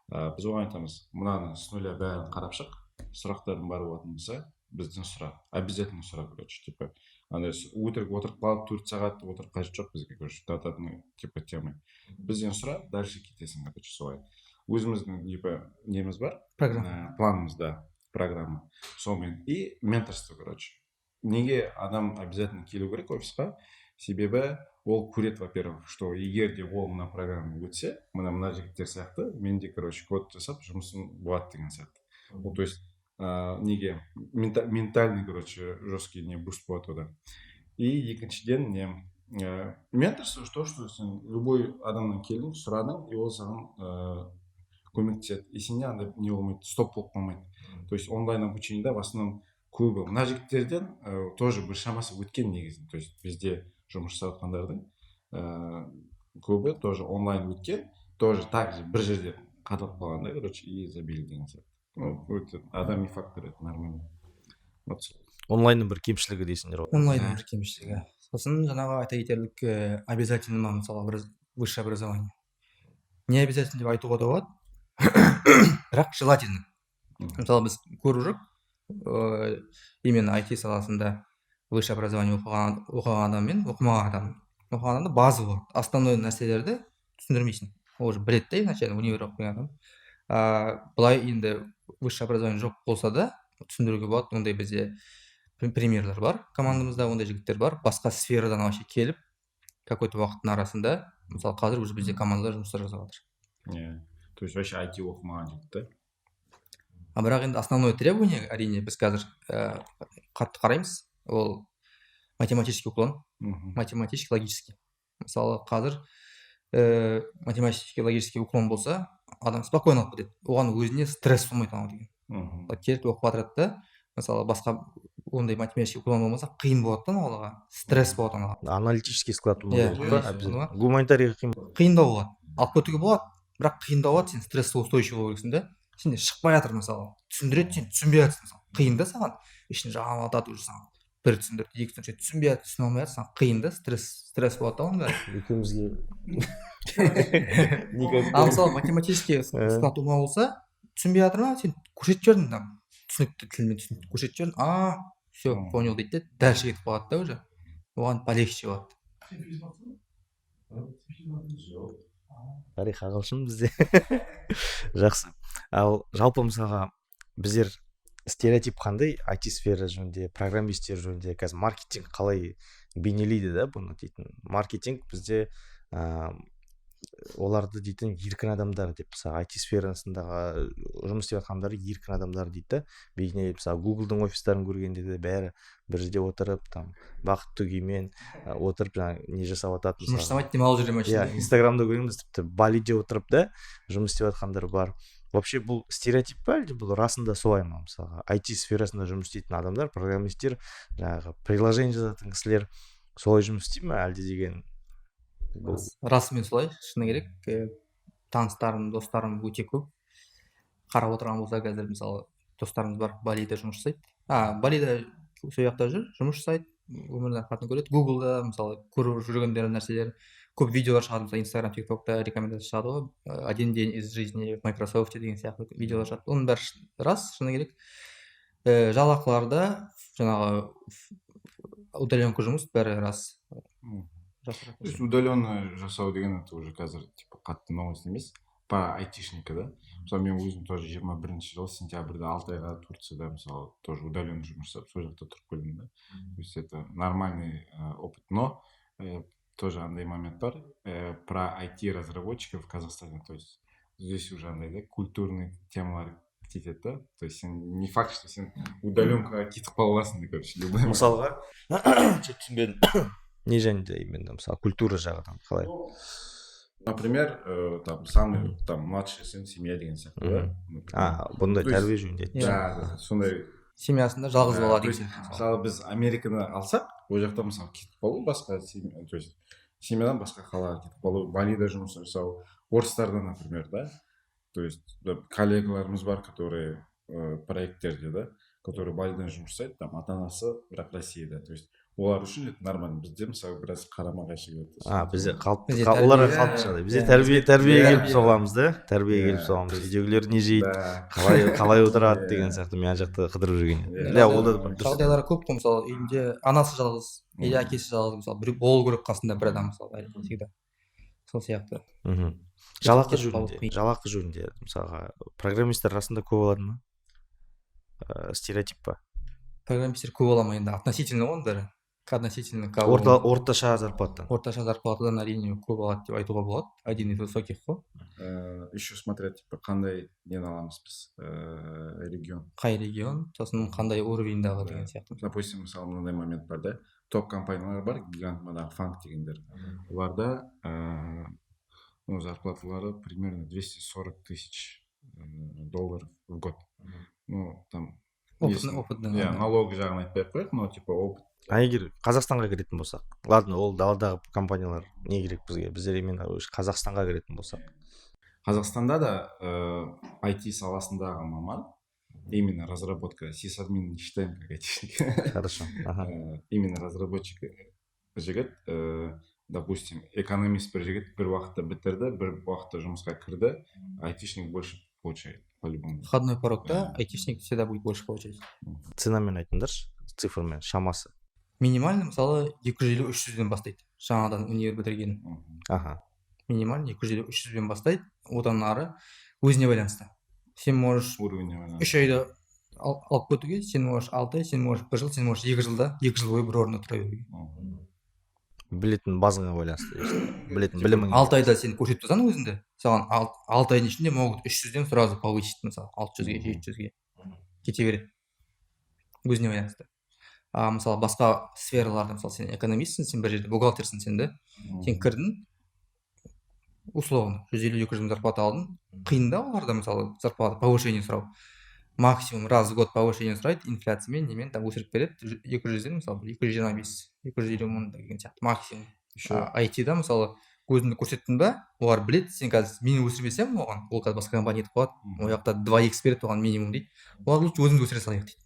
Біз оған айтамыз: мынаны с нуля бәрін қарап шық, сұрақтарың бар болатын болса, бізден сұра, обязательно сұра. Короче, типа, андай өтірік отырып қалып, 4 сағат отырып қажет жоқ бізге, короче, до одной, типа, темы. Бізден сұра, дальше кетесің, короче. Солай өзіміздің, типа, неміз бар. Программа. Планымыз да, программа сонымен. И менторство, короче. Неге адам обязательно келу керек офисқа? Себебі ол көреді, во первых, что егер де ол мына программа өтсе, мына жігіттер сияқты мен де, короче, код жасап жұмысым болады деген сияқты. Ол, то есть неге ментальный, короче, жесткий не буст болады одан. И екіншіден, не менторство, то что сен любой адамнан келдің, сұрадың, и ол саған көмектеседі, и сенде андай не болмайды, стоп болып қалмайды. То есть онлайн обучениеда в основном көбі мына жігіттерден тоже бір шамасы өткен негізі. То есть бізде жұмыс жасап жатқандардың Көбі тоже онлайн өткен, тоже так же бір жерде қадалып қалған да, короче, и забили деген сияқты. Ну, өте адами фактор, это нормально, вот. Онлайнның бір кемшілігі дейсіңдер ғой. Онлайнның бір кемшілігі. Сосын жаңағы айта кетерлік, обязательно ма, мысалы, высшее образование? Не обязательно деп айтуға да болады, бірақ желательно. Мысалы, біз көріп жүрік, именно IT саласында высшее образование оқыған адам мен оқымаған адам. Оқыған адамда база болады, основной нәрселерді түсіндірмейсің, ол уже біледі да, изначально универ оқып келген адам. Былай енді высшее образование жоқ болса да, түсіндіруге болады. Ондай бізде примерлер бар, командамызда ондай жігіттер бар, басқа сферадан вообще келіп, какой то уақыттың арасында, мысалы, қазір уже бізде командада жұмыстар жасап жатыр. Иә, то есть вообще IT оқымаған жігіт та. А бірақ енді основное требование, әрине, біз қазір қатты қараймыз, ол математический уклон, математический, логический. Мысалы, қазір математический, логический уклон болса, адам спокойно алып кетеді, оған өзіне стресс болмайды анау деген. Келіп оқып жатырады да. Мысалы, басқа ондай математический уклон болмаса, қиын болады да, ана балаға стресс болады анаға. Аналитический склад болмау Иә, керек па? иә, Обязательно гуманитарийға қиын. Қиындау болады, алып кетуге болады, бірақ қиындау болады. Сен стрессоустойчивый болу керексің да. Сенде шықпай жатыр, мысалы, түсіндіреді, сен түсінбей жатырсың, мысалы, қиын да саған, ішін жанып жатады уже. Саған бір түсіндірді, екі түсіндірді, сен түсінбей жатырсың, түсіне алмай жатырсың, саған қиын да, стресс болады да оның бәрі. Екеумізге. А мысалы, математический склад ума болса, түсінбей жатыр ма, сен көрсетіп жібердің, там түсінікті тілмен түсінікті көрсетіп жібердің, «А, все, понял» дейді де, дальше кетіп қалады да, уже оған полегче болады. Жоқ. Тарих, ағылшын бізде жақсы. Ал жалпы, мысалға, біздер стереотип қандай IT сфера жөнінде, программисттер жөнінде? Қазір маркетинг қалай бейнелейді да бұны дейтін? Маркетинг бізде оларды дейтін еркін адамдар деп, мысалы, IT сферасындағы жұмыс істеп жатқандар еркін адамдар дейді да бейнелейді. Мысалы, Гуглдың офистарын көргенде де бәрі бір жерде отырып, там бақытты күймен отырып, жаңағы не жасап жатады. Жұмыс жасамайды, демалып жүре ма? Иә, Инстаграмда көреміз, тіпті Балиде отырып да жұмыс істеп жатқандар бар. Вообще, бұл стереотип па, әлде бұл расында солай ма? Мысалға, IT сферасында жұмыс істейтін адамдар, программисттер, жаңағы приложение жазатын кісілер солай жұмыс істей ма, әлде деген бұл? Расымен солай, шыны керек. Таныстарым, достарым өте көп. Қарап отырған болса қазір, мысалы, достарымыз бар, Балиде жұмыс жасайды, Балида, сол жақта жүр, жұмыс жасайды, өмірдің рахатын көреді. Гуглда, мысалы, көріп жүргендер нәрселер көп, видеолар шығады, мысалы, Инстаграм, Тик Токта рекомендация шығады ғой, «Один день из жизни в Майкрософте» деген сияқты видеолар шығады. Оның бәрі рас, шыны керек. Жалақыларда жаңағы удаленка жұмыс, бәрі рас. То есть удаленно жасау деген это уже қазір типа қатты новость емес по айтишника да. Мысалы, мен өзім тоже 21-жылы сентябрьда 6 айға Турцияда, мысалы, тоже удаленно жұмыс жасап, сол жақта тұрып келдім да. То есть это нормальный опыт, но тоже андай момент бар про IT разработчиков в Казахстане. То есть здесь уже андай да культурный темалар кетеді да. То есть сен не факт, что сен удаленкаға кетіп қала аласың да, короче, любой. Мысалға, түсінбедім, не жөнінде именно? Мысалы, культура жағынан қалай? Например, там самый там младший сын в семье деген сияқты да. А, бұндай тәрбие жөнінде. Да, сондай. Семьясында жалғыз бала деген. Мысалы, біз Американы алсақ, ол жақта, мысалы, кетіп қалу басқа, то есть семьядан басқа қалаға кетіп қалу, Балида жұмыс жасау, орыстарда, например, да. То есть коллегаларымыз бар, которые проекттерде да, которые Балидан жұмыс жасайды, там ата анасы бірақ Россияда. То есть олар үшін это нормально. Бізде, мысалы, біраз қарама қайшы келеді. А, бізде қалыпты, оларға қалыпты жағдай. Бізде тәрбиеге келіп соғамыз да, тәрбиеге келіп соғамыз. Үйдегілер не жейді, қалай отырады деген сияқты. Мен ана жақта қыдырып жүрген. Иә, ол да дұрыс. Жағдайлар көп қой, мысалы, үйінде анасы жалғыз или әкесі жалғыз, мысалы, біреу болу керек қасында, бір адам, мысалы, всегда сол сияқты. Жалақы жөнінде, мысалға, программисттер расында көп алады ма, стереотип па? Программисттер көп ала ма? Енді относительно ғой оның бәрі, относительно. Орташа зарплатадан. Орташа зарплатадан, әрине, көп алады деп айтуға болады, один из высоких қой. Еще смотря типа қандай нені аламыз біз, регион. Қай регион, сосын қандай уровеньдағы деген сияқты. Допустим, мысалы, мынандай момент бар да: топ компаниялар бар, гигант, манағы FAANG дегендер, оларда ну, зарплаталары примерно 240 тысяч долларов в год. Ну, там опытный, опытный. Иә, налог жағын айтпай ақ қояйық, но типа опыт. А егер Қазақстанға кіретін болсақ, ладно, ол даладағы компаниялар не керек бізге, біздер именно Қазақстанға кіретін болсақ. Қазақстанда да IT саласындағы маман, именно разработка, сисадмин не считаем как айтишник. Хорошо, ага. Именно разработчик жігіт, допустим, экономист бір жігіт бір уақытта бітірді, бір уақытта жұмысқа кірді, айтишник больше получает по-любому. Входной порогта айтишник всегда будет больше получать. Ценамен айтыңдаршы, цифрмен, шамасы. Минимально, мысалы, 250, 300-ден бастайды жаңадан универ бітірген. Минимально 250, 300-бен бастайды, одан ары өзіне байланысты. Сен можешь Уровень байланысты. 3 айда алып кетуге, сен можешь 6 ай, сен можешь бір жыл, сен можешь 2 жылда, 2 жыл бойы бір орында тұра беруге. Білетін базаңа байланысты дейсің, білетін білімің. 6 айда сен көрсетіп тұрсаң өзіңді, саған 6 айдың ішінде могут 300-ден сразу повысить, мысалы, 600-ге, 700-ге кете береді, өзіне байланысты. А мысалы, басқа сфераларда, мысалы, сен экономистсің, сен бір жерде бухгалтерсің, сен да, сен кірдің, условно, 150, 200 мың зарплата алдың, қиын да оларда, мысалы, зарплата повышение сұрау. Максимум раз в год повышение сұрайды, инфляциямен, немен там өсіріп береді, 200-ден, мысалы, 225, 250 мың деген сияқты максимум. Еще IT-да, мысалы, өзіңді көрсеттің ба, олар біледі, сен қазір мені өсірмесем, оған ол қазір басқа компания кетіп қалады, ол жақта 2 икс береді оған минимум дейді, олар лучше өзіміз өсіре салайық дейді.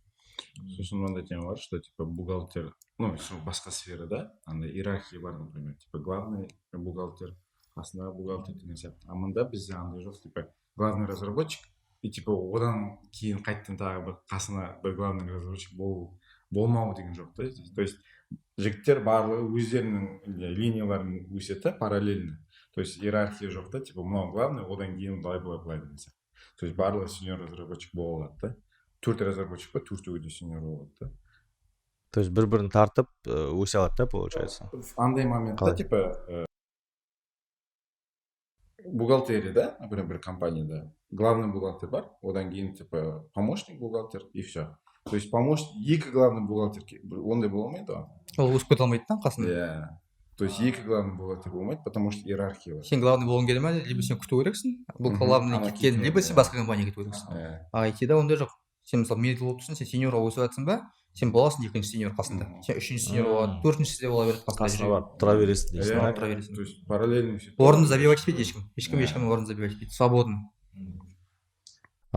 Сосын мынандай тема бар, что типа бухгалтер, ну, сол басқа сферада андай иерархия бар, например, типа главный бухгалтер, қасындағы бухгалтер деген сияқты. А мында бізде андай жоқ, типа главный разработчик и типа одан кейін қайтадан тағы бір қасына бір главный разработчик болу, болмау деген жоқ та здесь. То есть жігіттер барлығы өздерінің линияларын өседі да параллельно, то есть иерархия жоқ та, типа мынау главный, одан кейін былай, былай, былай деген сияқты. То есть барлығы сеньор разработчик бола алады да, төрт разработчик па, төртеуі де сеньор болады да. То есть бір бірін тартып өсе алады да, получается? Андай моментта Қалай? типа бухгалтерияда, например, бір компанияда главный бухгалтер бар, одан кейін типа помощник бухгалтер и все. То есть помощник, екі главный бухгалтер ондай бола алмайды ғой. Ол өсіп кете алмайды да қасында. Иә, то есть екі главный бухгалтер болмайды, потому что иерархия бар. Сен главный болғың келе ма, либо сен күту керексің бұл главный Ана кеткен, кеткен, либо сен басқа компанияға кету керексің. А IT-да ондай жоқ. Сен, мысалы, мидл болып тұрсың, сен сеньорға өсіп жатрсың ба, сен боласың екінші сеньор қасында, сен үшінші сеньор болады, төртіншісі де бола береді қасында. Қасына Жүре барып тұра бересің дейсің. Иә. Да. Тұра бересің. То есть параллельно сөйтіп. Орынды забивать етпейді ешкім, ешкім. Ешкімнің орнын забивать етпейді, свободно.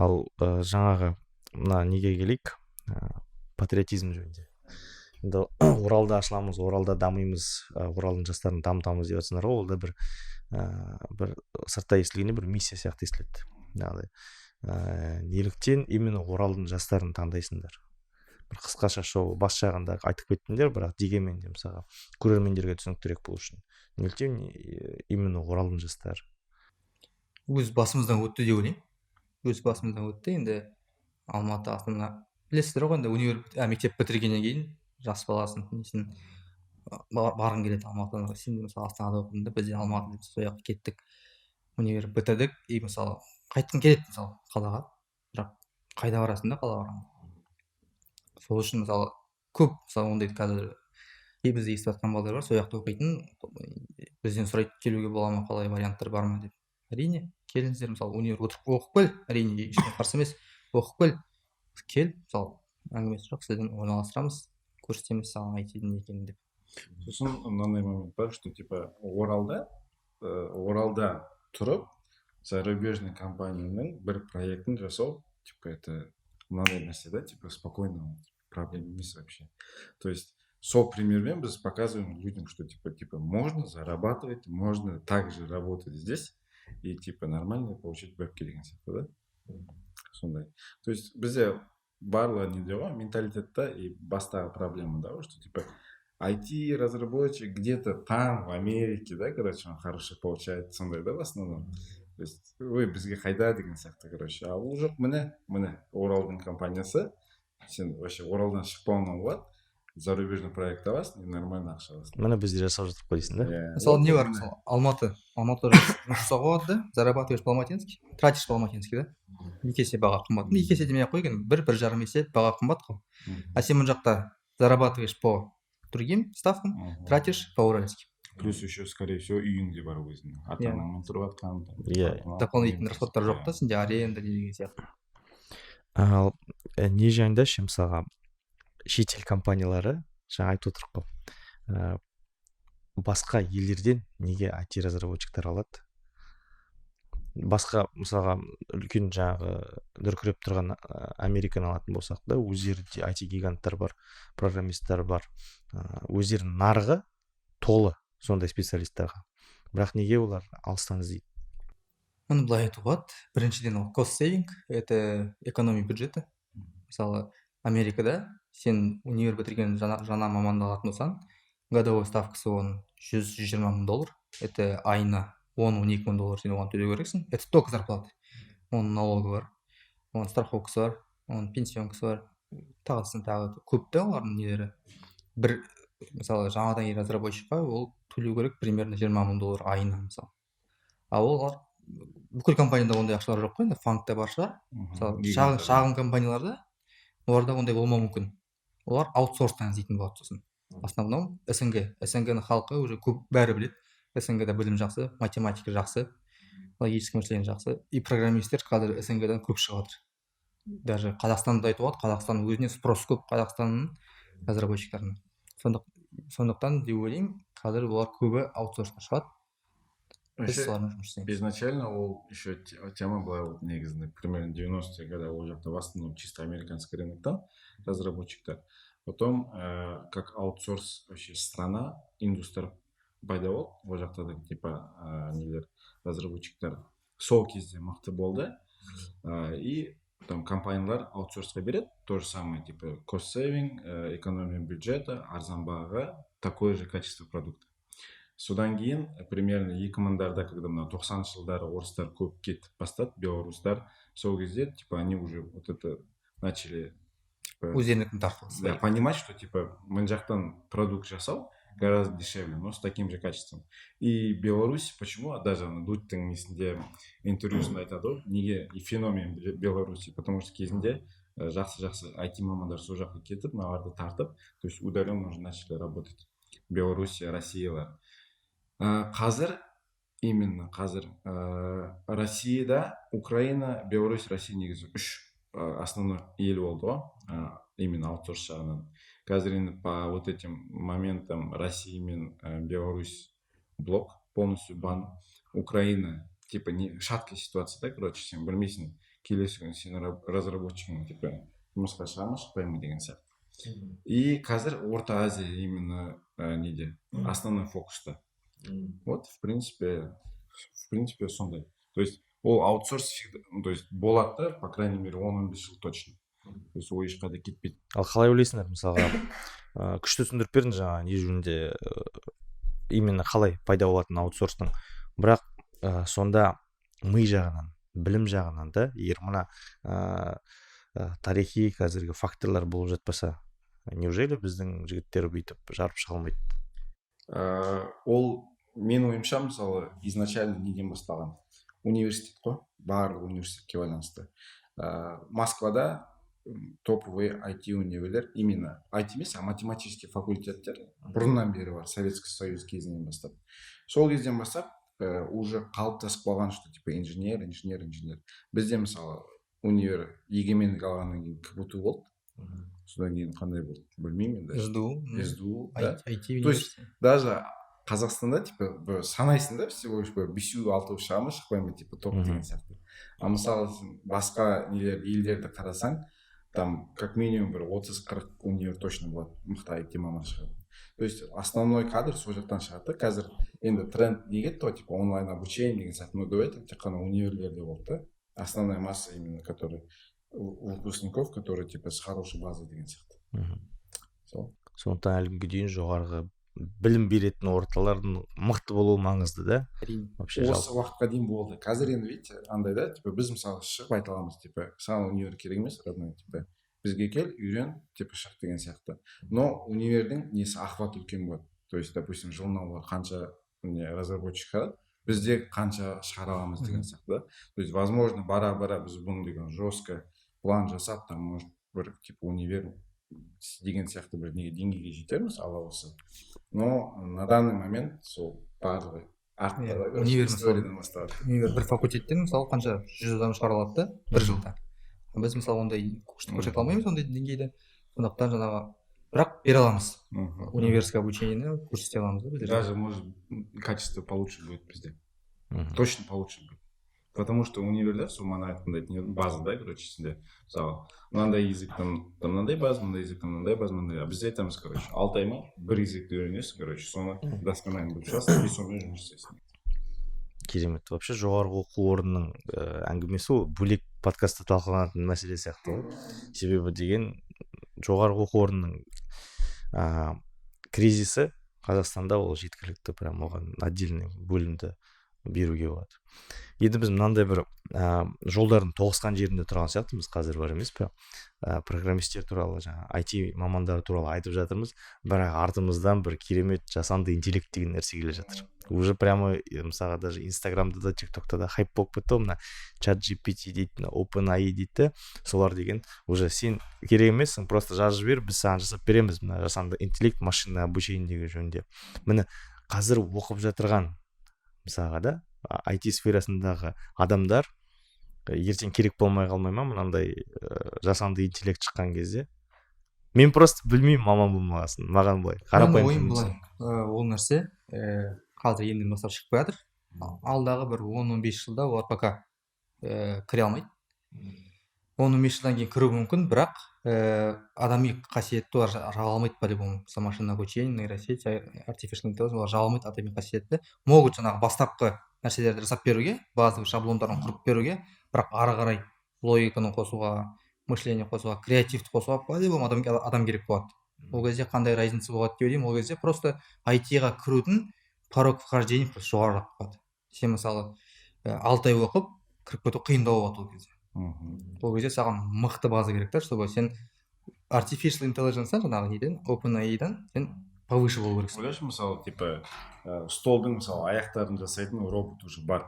Ал жаңағы мына неге келейік, патриотизм жөнінде. Енді Оралда ашыламыз, Оралда дамимыз, Оралдың жастарын дамытамыз деп жатсыңдар ғой. Ол да бір сыртта естілгенде бір миссия сияқты естіледі жаңағыдай. Неліктен именно Оралдың жастарын таңдайсыңдар? Бір қысқаша шоу бас жағында айтып кеттіңдер, бірақ дегенмен де, мысалға, көрермендерге түсініктірек болу үшін, неліктен именно Оралдың жастары? Өз басымыздан өтті деп ойлаймын, өз басымыздан өтті. Енді Алматы, Астана білесіздер ғой, енді универ, мектеп бітіргеннен кейін жас баласың, несін, барғың келеді Алматыға. Сен де, мысалы, Астанада оқыдың да, біз де Алматы деп сол жаққа кеттік, универ бітірдік и, мысалы, қайтқың келеді, мысалы, қалаға, бірақ қайда барасың да қалаға барғанда? Сол үшін, мысалы, көп, мысалы, ондай қазір и бізде естіп жатқан балалар бар сол жақта оқитын, бізден сұрайды, келуге бола ма, қалай, варианттар бар ма деп. Әрине, келіңіздер, мысалы, универ отырып оқып кел, әрине, ешкім қарсы емес, оқып кел, кел, мысалы, әңгімесі жоқ, сізден орналастырамыз, көрсетеміз саған IT-дің не екенін деп. Сосын мынандай момент бар, что типа Оралда тұрып зарубежный компанияның бір проектін жасау, типа это мынандай нәрсе да, типа спокойно, проблем емес вообще. То есть сол примермен біз показываем людям, что типа можно зарабатывать, можно также работать здесь и типа нормально получить бабки деген сияқты да, сондай. То есть бізде барлығы неде ғой, менталитетта и бастағы проблема да ғой, что типа IT разработчик где-то там в Америке, да, короче, он хорошо получает, сондай да в основном. То есть ой, бізге қайда деген сияқты, короче. А ол жоқ, міне, міне Оралдың компаниясы, сен вообще Оралдан шықпауыңа болады, зарубежный проект аласың и нормально ақша аласың. Міне, бізде жасап жатырмық қой дейсің да. Иә. Мысалы, не Вот бар? міне. Мысалы, Алматыда жұмыс жасауға болады да, зарабатываешь по алматински, тратишь по алматински да, 2 есе баға қымбат. Ну, 2 есе демей ақ қояйық енді, бір, 1,5 есе баға қымбат қой. А сен мына жақта зарабатываешь по другим ставкам, тратишь по уральски. Плюс еще, скорее всего, үйің де бар өзіңнің, ата анаңмен тұрып жатқан там, Дополнительный расходтар жоқ та сенде, аренда не деген сияқты. Ал не жайында ше, мысалға, шетел компаниялары Жаңа айтып отырмық қой, басқа елдерден неге IT разработчиктар алады? Басқа, мысалға, үлкен жаңағы дүркіреп тұрған Американы алатын болсақ та, өздерінде IT гиганттар бар, программисттер бар, өздерінің нарығы толы сондай специалисттарға. Бірақ неге олар алыстан іздейді? Мұны былай айтуға болады: біріншіден, ол cost saving, это экономия бюджета. Мысалы, Америкада сен универ бітірген жаңа маманды алатын болсаң, годовой ставкасы оның 100-120 мың доллар, это айына 10-12 мың доллар сен оған төлеу керексің. Это только зарплата. Оның налогы бар, оның страховкасы бар, оның пенсионкасы бар, тағысын тағы көп та олардың нелері. Бір, мысалы, жаңадан келген разработчикқа ол төлеу керек примерно 20 мың доллар айына, мысалы. А олар бүкіл компанияда ондай ақшалар жоқ қой енді, FAANG-та бар шығар, мысалы, шағын компанияларда, оларда ондай болмауы мүмкін. Олар аутсорстан іздейтін болады. Сосын в основном СНГ, СНГ ның халқы уже көп, бәрі біледі, СНГ да білім жақсы, математика жақсы, логический мышление жақсы, и программисттер қазір СНГ дан көп шығып жатыр. Даже Қазақстанда айтуға болады, Қазақстанның өзіне спрос көп Қазақстанның разработчиктарына. Сондықтан деп ойлаймын, қазір олар көбі аутсорсқа шығады, біз солармен жұмыс жасаймыз. Изначально ол еще тема былай болды негізінде: примерно 90-е годы ол жақта в основном чисто американский рыноктан разработчиктар, потом как аутсорс вообще страна, индустар пайда болды. Ол жақта да типа нелер, разработчиктар сол кезде мықты болды, и там компаниялар аутсорсқа береді. То же самое, типа cost saving, экономия бюджета, арзан бағаға такое же качество продукта. Содан кейін примерно 2000-дарда, когда мына 90-жылдары орыстар көп кетіп бастады, белорустар, сол кезде типа они уже вот это начали типа өздерінікін тартып да, понимать, что типа мына жақтан продукт жасау гораздо дешевле, но с таким же качеством. И Беларусь почему, даже ана Дудьтің несінде, интервьюсында айтады ғой, неге и феномен Беларуси, потому что кезінде жақсы жақсы IT мамандар сол жаққа кетіп, мыналарды тартып, то есть удаленно уже начали работать Белоруссия, Россиялар. Қазір, именно қазір Россияда, Украина, Беларусь, Россия негізі үш основной ел болды ғой, именно аутсорс жағынан. Қазір енді по вот этим моментам Россия мен Беларусь блок, полностью бан. Украина типа не шаткая ситуация да, короче, сен білмейсің, келесі күні сенің разработчигің типа жұмысқа шыға ма, шықпай ма деген сияқты. И қазір Орта Азия именно неде, основной фокуста. Вот, в принципе сондай. То есть ол аутсорс всегда, ну, то есть болады да, по крайней мере 10-15 жыл точно, то есть ол ешқайда кетпейді. Ал қалай ойлайсыңдар, мысалға, күшті түсіндіріп бердің жаңа не жөнінде, именно қалай пайда болатын аутсорстың. Бірақ сонда ми жағынан, білім жағынан да, егер мына тарихи қазіргі факторлар болып жатпаса, неужели біздің жігіттер бүйтіп жарып шыға алмайды? Ол менің ойымша, мысалы, изначально неден басталған? Университет қой, барлығы университетке байланысты. Москвада топовый IT универлер, именно IT емес, а математический факультеттер бұрыннан бері бар, Советский Союз кезінен бастап. Сол кезден бастап уже қалыптасып қалған, что типа инженер, инженер, инженер. Бізде, мысалы, универ егемендік алғаннан кейін КБТУ болды, содан кейін қандай болды, білмеймін енді. СДУ. СДУ да. IT. То есть даже Қазақстанда типа бір санайсың да, всего лишь бір бесеу алтау шыға ма, шықпай ма, типа топ деген сияқты. А мысалы, сен басқа нелер, елдерді қарасаң, там как минимум бір 30-40 универ точно болады, мықты IT маман шығады. То есть основной кадр сол жақтан шығады да. Қазір енді тренд не кетті ғой, типа онлайн обучение деген сияқты, но до этого тек қана универлерде болды да основная масса именно, который выпускников, которые типа с хорошей базой деген сияқты. Сол. Сондықтан әлі күнге дейін жоғарғы білім беретін орталардың мықты болуы маңызды да Әрине. вообще Осы жалпы. уақытқа дейін болды. Қазір енді, видите, андай да, типа біз, мысалы, шығып айта аламыз, типа саған универ керек емес, родной, типа бізге кел, үйрен, типа шық деген сияқты. Но универдің несі, охваты үлкен болады. То есть, допустим, жылына олар қанша не разработчик шығарады, бізде қанша шығара аламыз деген сияқты да. То есть, возможно, бара бара біз бұны деген жестко план жасап, там, может, бір типа универ деген сияқты бір неге, деңгейге жетерміз, Алла қаласа. Но на данный момент сол барлығы артта Иә, да, короче, универ, мысалы, историядан басталады. Универ бір факультеттен, мысалы, қанша 100 адам шығара алады да бір жылда. А біз, мысалы, ондай күшті көрсете алмаймыз, ондай деңгейді. Сондықтан жаңағы Бірақ бере аламыз, универский обучение ні көрсете аламыз да біздер. Даже, может, качество получше будет бізде. Точно получше будет, потому что универлер сол мана айтқандай не, база да, короче, сенде, мысалы, мынандай язык тан там мынандай база, мынандай язык тан мынандай база, мынандай. А бізде айтамыз, короче, 6 ай ма, бір язык ті үйренесің, короче, соны досконально біліп шығасың и сонымен жұмыс жасайсың. Керемет. Вообще жоғарғы оқу орнының әңгімесі ол бөлек подкастта талқыланатын мәселе сияқты ғой. Себебі деген жоғарғы оқу орнының кризисі Қазақстанда ол жеткілікті, прям оған отдельный бөлімді беруге болады. Енді біз мынандай бір жолдардың тоғысқан жерінде тұрған сияқтымыз қазір, бар емес пе? Программисттер туралы, жаңа IT мамандары туралы айтып жатырмыз, бірақ артымыздан бір керемет жасанды интеллект деген нәрсе келе жатыр уже прямо. Мысалға, даже Инстаграмда да, Тик Токта да хайп болып кетті ғой, мына Чат GPT дейді, мына OpenAI дейді да. Солар деген уже сен керек емессің, просто жазып жібер, біз саған жасап береміз. Мына жасанды интеллект, машинное обучение деген жөнінде, міне, қазір оқып жатырған, мысалға да, IT сферасындағы адамдар ертең керек болмай қалмай ма мынандай жасанды интеллект шыққан кезде? Мен просто білмеймін, маман болмағасын, маған былай Менің қарапайым ойым көмектесін. былай, ол нәрсе қазір енді бастап шығып келе жатыр. Алдағы бір 10-15 жылда олар пока кіре алмайды. 10-15 жылдан кейін кіруі мүмкін, бірақ адами қасиетті олар жаба алмайды по любому. Мысалы, машинное обучение, нейросеть, artificial intelligence, олар жаба алмайды адами қасиетті. Могут жаңағы бастапқы нәрселерді жасап беруге, базовый шаблондарын құрып беруге, бірақ ары қарай логиканы қосуға, мышление қосуға, креативті қосуға по любому адам керек болады. Ол кезде қандай разница болады деп ойлаймын. Ол кезде просто IT-ға кірудің порог вхождения просто жоғарырақ болады. Сен, мысалы, 6 ай оқып кіріп кету қиындау болады ол кезде. Ол кезде саған мықты база керек та, чтобы сен artificial intelligence-тан, жаңағы неден, OpenAI-дан сен повыше болу керексің. Ойлашы, мысалы, типа, столдың, мысалы, аяқтарын жасайтын робот уже бар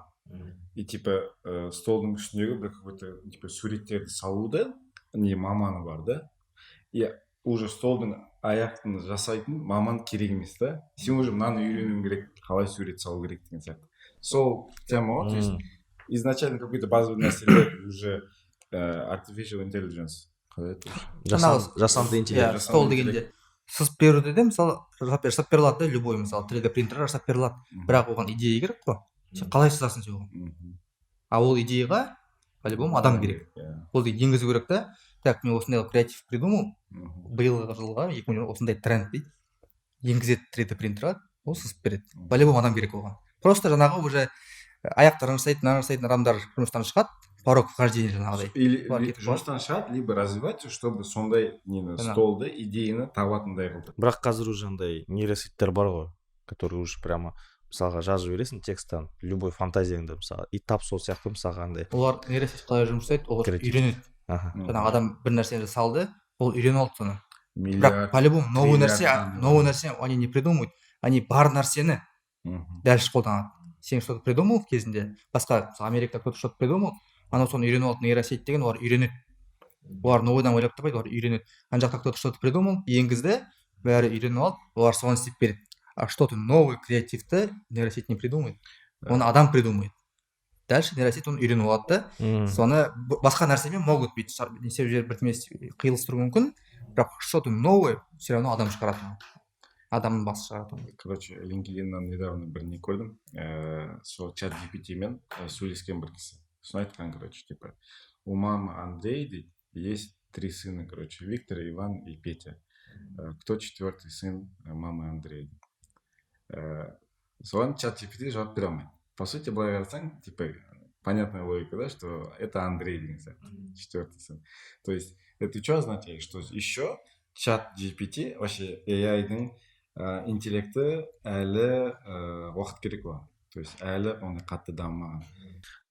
и, типа, столдың үстіндегі бір какой то типа суреттерді салуды не маманы бар да, и уже столдың аяқтын жасайтын маман керек емес та. Сен уже мынаны үйренуің керек, қалай сурет салу керек деген сияқты, сол тема ғой. То есть изначально какой то базовый нәрселер уже artificial intelligence, қалай еді? Жасанды интеллект. Иә, стол дегенде сызып беруде де, мысалы, жасап бере алады да любой, мысалы, 3D принтер жасап бере алады, бірақ оған идея керек қой. Сен қалай сызасың сен оған? А ол идеяға по любому адам керек. Ол енгізу керек та: так, мен осындай қылып креатив придумал, биылғы жылға 2020 осындай тренд дейді. Енгізеді 3D принтерға, ол сызып береді. По любому адам керек оған. Просто жаңағы уже аяқтарын жасайтын, мынаны жасайтын адамдар жұмыстан шығады, порог вхождения жаңағыдай. Или Олар кетіп қалады. жұмыстан шығады, либо развивать, чтобы сондай нені, Жаңағы. столды, идеяны табатындай қылды. Бірақ қазір уже андай нейросеть тер бар ғой, который уже прямо, мысалға, жазып жібересің тексттан любой фантазияңды, мысалы, и тап сол сияқты, мысалға, андай. Олар, нейросеть қалай жұмыс жасайды? Олар Креатив. үйренеді. Жаңағы адам бір нәрсені салды, ол үйреніп алды соны. Бірақ Миллиард по любому новый триллиард нәрсе, данные. новый нәрсе они не придумывают, они бар нәрсені дальше қолданады. Сен что то придумал кезінде, басқа, мысалы, Америкада кто то что то придумал, анау соны үйреніп алды. Нейросеть деген олар үйренеді, олар новый дан ойлап таппайды, олар үйренеді. Ана жақта кто то что то придумал, енгізді, бәрі үйреніп алды, олар соны істеп береді. А что то новый, креативті нейросеть не придумает, оны адам придумает. Дальше нейросеть оны үйреніп алады да, соны басқа нәрсемен могут бүйтіп не істеп жіберіп, бірдеме қиылыстыруы мүмкін, бірақ что то новое все равно адам шығарады оны. Адамның басы шығарады оны. Короче, LinkedIn-нан недавно бір не көрдім, сол Чат GPT мен сөйлескен бір кісі. Соны айтқан, короче, типа, у мамы Андрей, дейді, есть три сына, короче, Виктор, Иван и Петя. Кто четвертый сын мамы Андрея? Соған Чат GPT жауап бере алмайды. По сути, былай қарасаң, типа, понятная логика, да, что это Андрей деген сияқты, четвертый сын. То есть это что означает? Что еще Чат GPT, вообще AI-дың интеллекті әлі уақыт керек оған. То есть әлі ондай қатты дамымаған.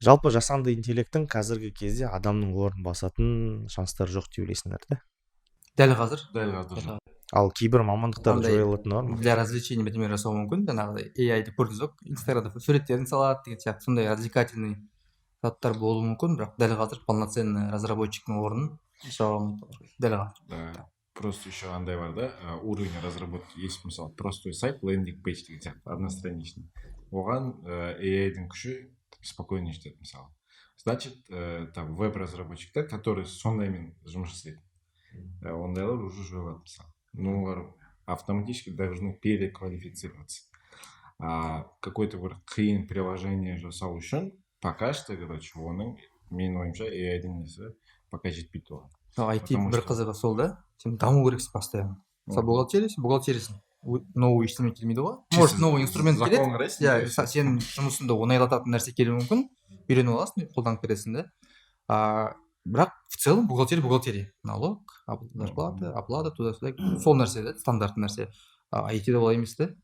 Жалпы жасанды интеллекттің қазіргі кезде адамның орнын басатын шанстары жоқ деп ойлайсыңдар да? Дәл қазір. Дәл қазір жоқ. Ал кейбір мамандықтар Андай жойылатыны бар ма? Для развлечения бірдеме жасауы мүмкін. Жаңағыдай AI-ді көрдіңіз ғой, Инстаграмда суреттерін салады деген сияқты, сондай развлекательный заттар болуы мүмкін, бірақ дәл қазір полноценный разработчик тің орнын жаба алмайды олар дәл қазір. Да. Просто еще андай бар да, уровень разработки есть, мысалы, простой сайт, landing page деген сияқты, одностраничный. Оған AI-дің күші спокойно жетеді, мысалы. Значит, там веб-разработчик тер, который сондаймен жұмыс жасайды, ондайлар уже жойылады, мысалы. Но олар автоматически должны переквалифицироваться. А какой-то бір қиын приложение жасау үшін пока что, короче, оның, менің ойымша, AI-дің несі пока жетпейді оған. IT Потому бір что- қызығы сол да, сен даму керексің постоянно. Мысалы, бухгалтерия, сен бухгалтериясың, новый ештеме келмейді ғой. Может, новый инструмент келеді. Закон қарайсың. Иә, сенің жұмысыңды оңайлататын нәрсе келуі мүмкін, үйреніп аласың, қолданып кетесің да. А бірақ в целом бухгалтерия бухгалтерия, налог, зарплата, оплата, туда сюда, сол нәрсе да, стандартты нәрсе. А IT-де олай емес та,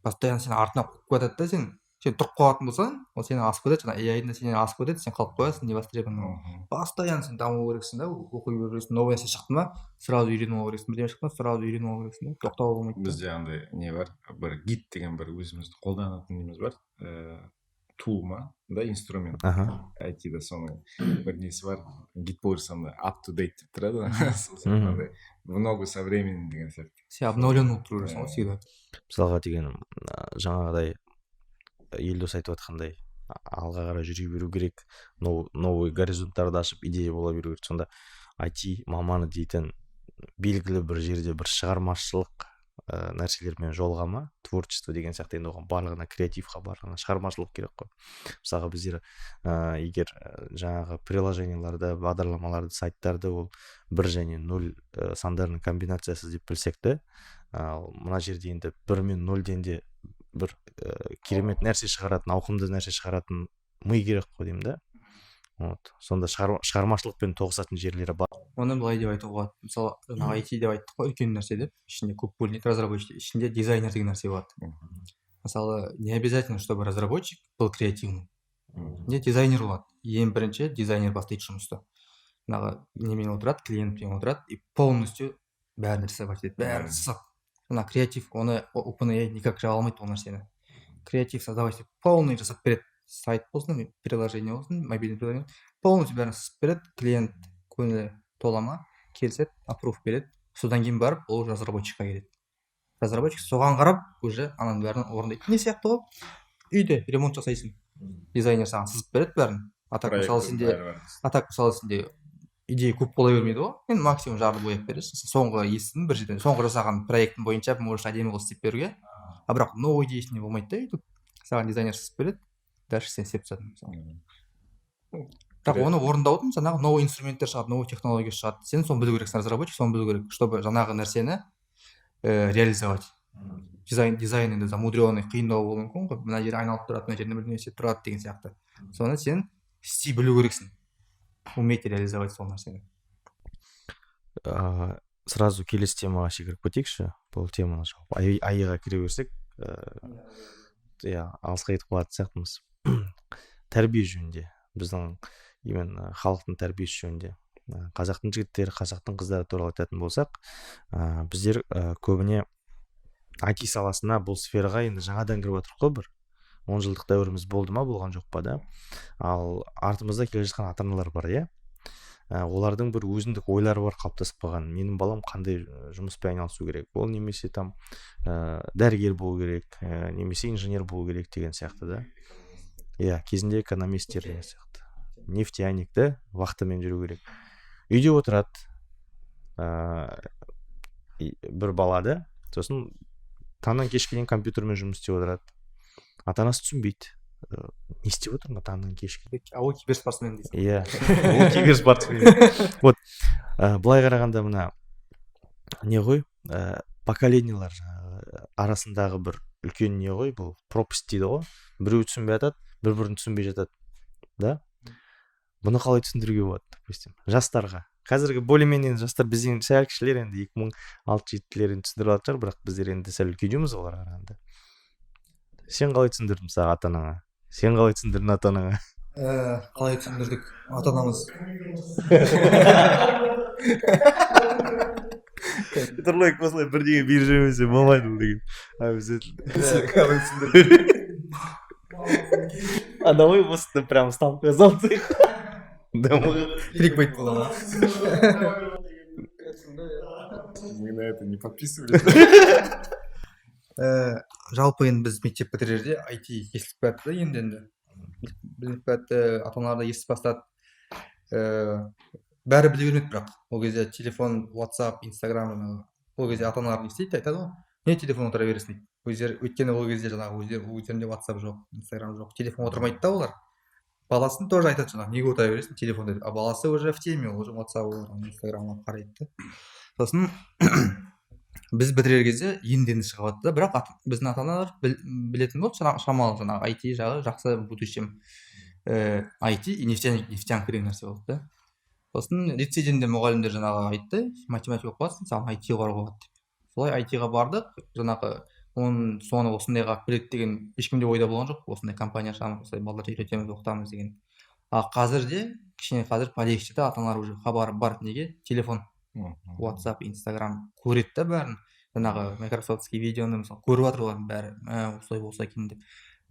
постоянно сені артынан қуып кетеді да. Сен тұрып қалатын болсаң, ол сені асып кетеді, жаңағы AI да сенен асып кетеді, сен қалып қоясың невостребованный. Постоянно сен даму керексің да, оқи беру керексің. Новый нәрсе шықты ма, сразу үйреніп алу керексің, бірдеме шықты ма, сразу үйреніп алу керексің да, тоқтауға болмайды да. Бізде андай не бар, бір Git деген бір өзімізді қолданатын неміз бар, tool ма да, инструмент. IT-да соның бір несі бар, Git болса, андай up to date деп тұрады, сол сияқты, андай в ногу со временем деген сияқты. Сен обновленный болып тұру керексің ғой всегда. Мысалға деген, жаңағыдай Елдос айтып жатқандай, алға қарай жүре беру керек, новый горизонттарды ашып, идея бола беру керек. Сонда IT маманы дейтін белгілі бір жерде бір шығармашылық нәрселермен жолыға ма, творчество деген сияқты. Енді оған барлығына, креативқа, барлығына шығармашылық керек қой. Мысалға, біздер егер жаңағы приложенияларды, бағдарламаларды, сайттарды ол бір және нөл сандарының комбинациясы деп білсек те, ал мына жерде енді бір мен нөлден де бір керемет нәрсе шығаратын, ауқымды нәрсе шығаратын ми керек қой деймін да. Вот сонда шығармашылықпен тоғысатын жерлері бар. Оны былай деп айтуға болады. Мысалы, жаңағы IT деп айттық қой, үлкен нәрсе деп, ішінде көп бөлінеді. Разработчик ішінде дизайнер деген нәрсе болады. Мысалы, не обязательно, чтобы разработчик был креативный. Не, дизайнер болады. Ең бірінші дизайнер бастайды жұмысты, жаңағы немен отырады, клиентпен отырады и полностью бәрін рисовать етеді, бәрін сызады. Ана креатив, оны OpenAI никак жаба алмайды ол нәрсені. Креатив создавать етіп, полный жасап береді: сайт болсын, приложение болсын, мобильный приложение, полностью бәрін сызып береді. Клиент көңілі тола ма, келіседі, approve береді. Содан кейін барып ол разработчикқа келеді. Разработчик соған қарап уже ананың бәрін орындайды. Не сияқты ғой, үйде ремонт жасайсың, дизайнер саған сызып береді бәрін. А так, мысалы, Проекті сенде бәрі бар. А так, мысалы, сенде идея көп бола бермейді ғой енді, максимум жарды бояп бересің. Соңғы естідім бір жерден, соңғы жасаған проектің бойынша можешь әдемі қылып істеп беруге, а бірақ новый идеясіне болмайды да. Өйтіп саған дизайнер сызып береді, дальше сен істеп тастадың, мысалы. Бірақ оны орындаудың жаңағы новый инструменттер шығады, новый технология шығады, сен соны білу керексің, разработчик соны білу керек, чтобы жаңағы нәрсені реализовать. Дизайн енді замудренный, қиындау болуы мүмкін ғой, мына жері айналып тұрады, мына жерінде бірдеңе істеп тұрады деген сияқты. Соны сен істей білу керексің, уметь реализовать сол нәрсені. Сразу келесі темаға секіріп кетейікші. Бұл теманы жалпы AI-ға кіре берсек, иә, алысқа кетіп қалатын сияқтымыз. Тәрбие жөнінде, біздің именно халықтың тәрбиесі жөнінде, қазақтың жігіттері, қазақтың қыздары туралы айтатын болсақ, біздер көбіне IT саласына, бұл сфераға енді жаңадан кіріп жатырмық қой, бір 10 жылдық дәуіріміз болды ма, болған жоқ па да. Ал артымызда келе жатқан ата аналар бар, иә. Олардың бір өзіндік ойлары бар қалыптасып қалған: менің балам қандай жұмыспен айналысу керек, ол немесе там дәрігер болу керек, немесе инженер болу керек деген сияқты да. Иә, кезінде экономисттер деген сияқты, нефтяник да, вахтамен жүру керек. Үйде отырады бір бала да, сосын таңнан кешке дейін компьютермен жұмыс істеп отырады. Ата анасы түсінбейді: не істеп отырмын таңнан кешке? А ол киберспортсмен дейсің. Иә, ол киберспортсмен. Вот былай қарағанда, мына не ғой, поколениялар жаңағы арасындағы бір үлкен не ғой бұл, пропасть дейді ғой. Біреу түсінбей жатады, бір бірін түсінбей жатады да. Бұны қалай түсіндіруге болады, допустим, жастарға? Қазіргі более менее жастар бізден сәл кішілер, енді 2006, жетілер енді түсіндіре алатын шығар, бірақ біздер енді сәл үлкендеуміз оларға қарағанда. Сен қалай түсіндірдің, мысалы, ата анаңа? Сен қалай түсіндірдің ата анаңа? Қалай түсіндірдік ата анамыз? Тұрлыбек осылай бірдеңе беріп жібермесе болмайды бұл деген обязательно. Қалай түсіндірдік? А давай осыны прям ставка салсақ. Кликбейт бола ма? Мы на это не подписывались. Жалпы енді біз мектеп бітірерде IT естіліп кетті да, енді білініп кетті, ата аналар да естіп бастады. Бәрі біле бермеді, бірақ ол кезде телефон, WhatsApp, Инстаграм жаңағы Ол кезде ата аналар не істейді? Айтады ғой: «Не, телефон отыра бересің», — дейді өздері. Өйткені ол кезде жаңағы өздерінде WhatsApp жоқ, Инстаграм жоқ, телефон отырмайды да. Олар баласын тоже айтады жаңағы: «Неге отыра бересің телефонда?» — деп. А баласы уже в теме, ол уже WhatsApp, Инстаграмға қарайды да. Сосын біз бітірер кезде енді енді шығып жатты да. Бірақ біздің ата аналар білетін болды шамалы, жаңағы IT жағы жақсы, в будущем IT и нефтяник, нефтянка деген нәрсе болды да. Сосын лицейден де мұғалімдер жаңағы айтты: «Математика оқып аласың, саған IT баруға болады», — деп. Солай IT-ға бардық. Жаңағы оның соңы осындайға алып келеді деген ешкімде ойда болған жоқ, осындай компания ашамыз, осылай балаларды үйретеміз, оқытамыз деген. А қазір де кішкене, қазір полегче да, ата аналар уже хабары бар. Неге? Телефон, WhatsApp, Инстаграм көреді да бәрін. Жаңағы майкрософтский видеоны, мысалы, көріп жатыр олардың бәрі, мә, осылай болса екен деп.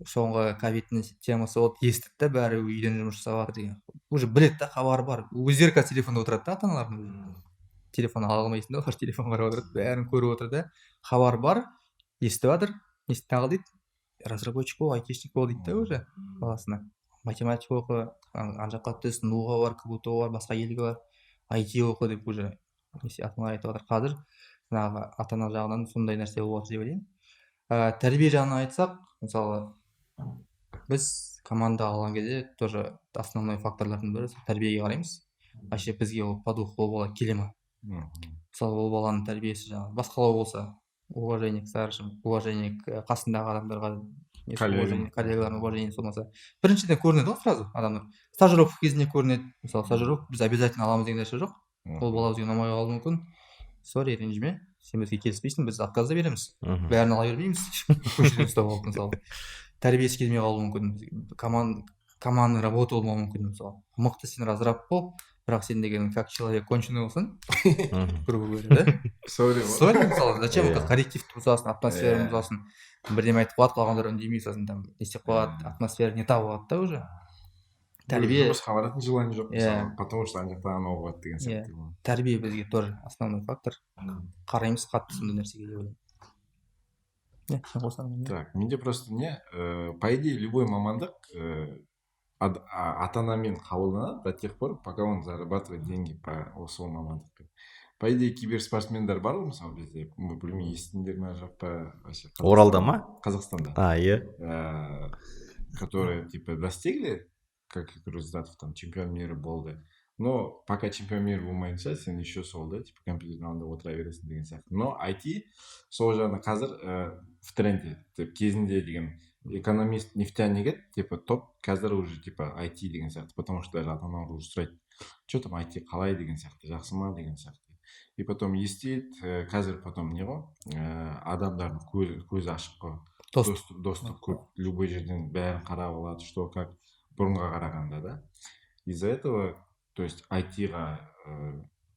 Соңғы ковидтің темасы болды, естіді да, бәрі үйден жұмыс жасап жатыр деген, уже біледі да, хабары бар. Өздері қазір телефонда отырады да, ата аналардың өзі телефон ала алмайсың да, олар телефон қарап отырады, бәрін көріп отыр да, хабар бар, естіп жатыр. Не тағы дейді: «Разработчик бол, айтишник бол», — дейді да уже баласына. «Математика оқы, ана жаққа түс, НУ-ға бар, КБТУ бар, басқа елге бар, IT оқы», — деп уже ата аналар айтып жатыр. Қазір жаңағы ата ана жағынан сондай нәрсе болып жатыр деп ойлаймын. Тәрбие жағынан айтсақ, мысалы, біз команда алған кезде тоже основной факторлардың бірі сол тәрбиеге қараймыз. Вообще бізге ол по духу ол бала келе ма? Мысалы, ол баланың тәрбиесі жаңағы басқалау болса, уважение к старшим, уважение к қасындағы адамдарға, Коллегам. Коллегаларына уважение болмаса, біріншіден көрінеді ғой сразу адамдар, стажировка кезінде көрінеді. Мысалы, стажировка біз обязательно аламыз деген нәрсе жоқ. Ол бала бізге ұнамай қалуы мүмкін. Сорри, ренжіме, сен бізге келіспейсің, біз отказ да береміз. Бәрін ала бермейміз көшеден ұстап алып. Мысалы, тәрбиесі келмей қалуы мүмкін, командный работа болмауы мүмкін. Мысалы, мықты сен разраб бол, бірақ сен деген как человек конченый болсаң, грубо говоря да. Сорри. Сорри, мысалы, зачем? Коллективті бұзасың, атмосфераны бұзасың. Бірдеме айтып қалады, қалғандар үндемей, сосын там не істеп қалады, атмосфера не та болады да уже. Тәрбие. Жұмысқа баратын желание жоқ, мысалы, потому что ана жақта анау болады деген сияқты. Тәрбие бізге тоже основной фактор, қараймыз қатты сондай нәрсеге деп ойлаймын. Иә, сен қосарың не? Так, менде просто не, по идее, любой мамандық ата анамен қабылданады до тех пор, пока он зарабатывает деньги по сол мамандықпен. По идее, киберспортсмендер бар ғой, мысалы, бізде, білмеймін, естідіңдер ме, жоқ па вообще? Оралда ма? Қазақстанда. А, иә. Которые типа достигли каких-то результатов, там чемпион мира болды, но пока чемпион мира болмайынша, сен еще сол да, типа компьютердің алдында отыра бересің деген сияқты. Но IT сол жағынан қазір в тренде деп. Кезінде деген экономист, нефтяник еді типа топ, қазір уже типа IT деген сияқты, потому что даже ата аналар уже сұрайды: «Че там, IT қалай?» — деген сияқты, «Жақсы ма?» — деген сияқты. И потом естиді, қазір потом не ғой, адамдардың көзі ашық қой. Доступ. Доступ көп, любой жерден бәрін қарап алады, что как, бұрынға қарағанда да. Из-за этого, то есть IT-ға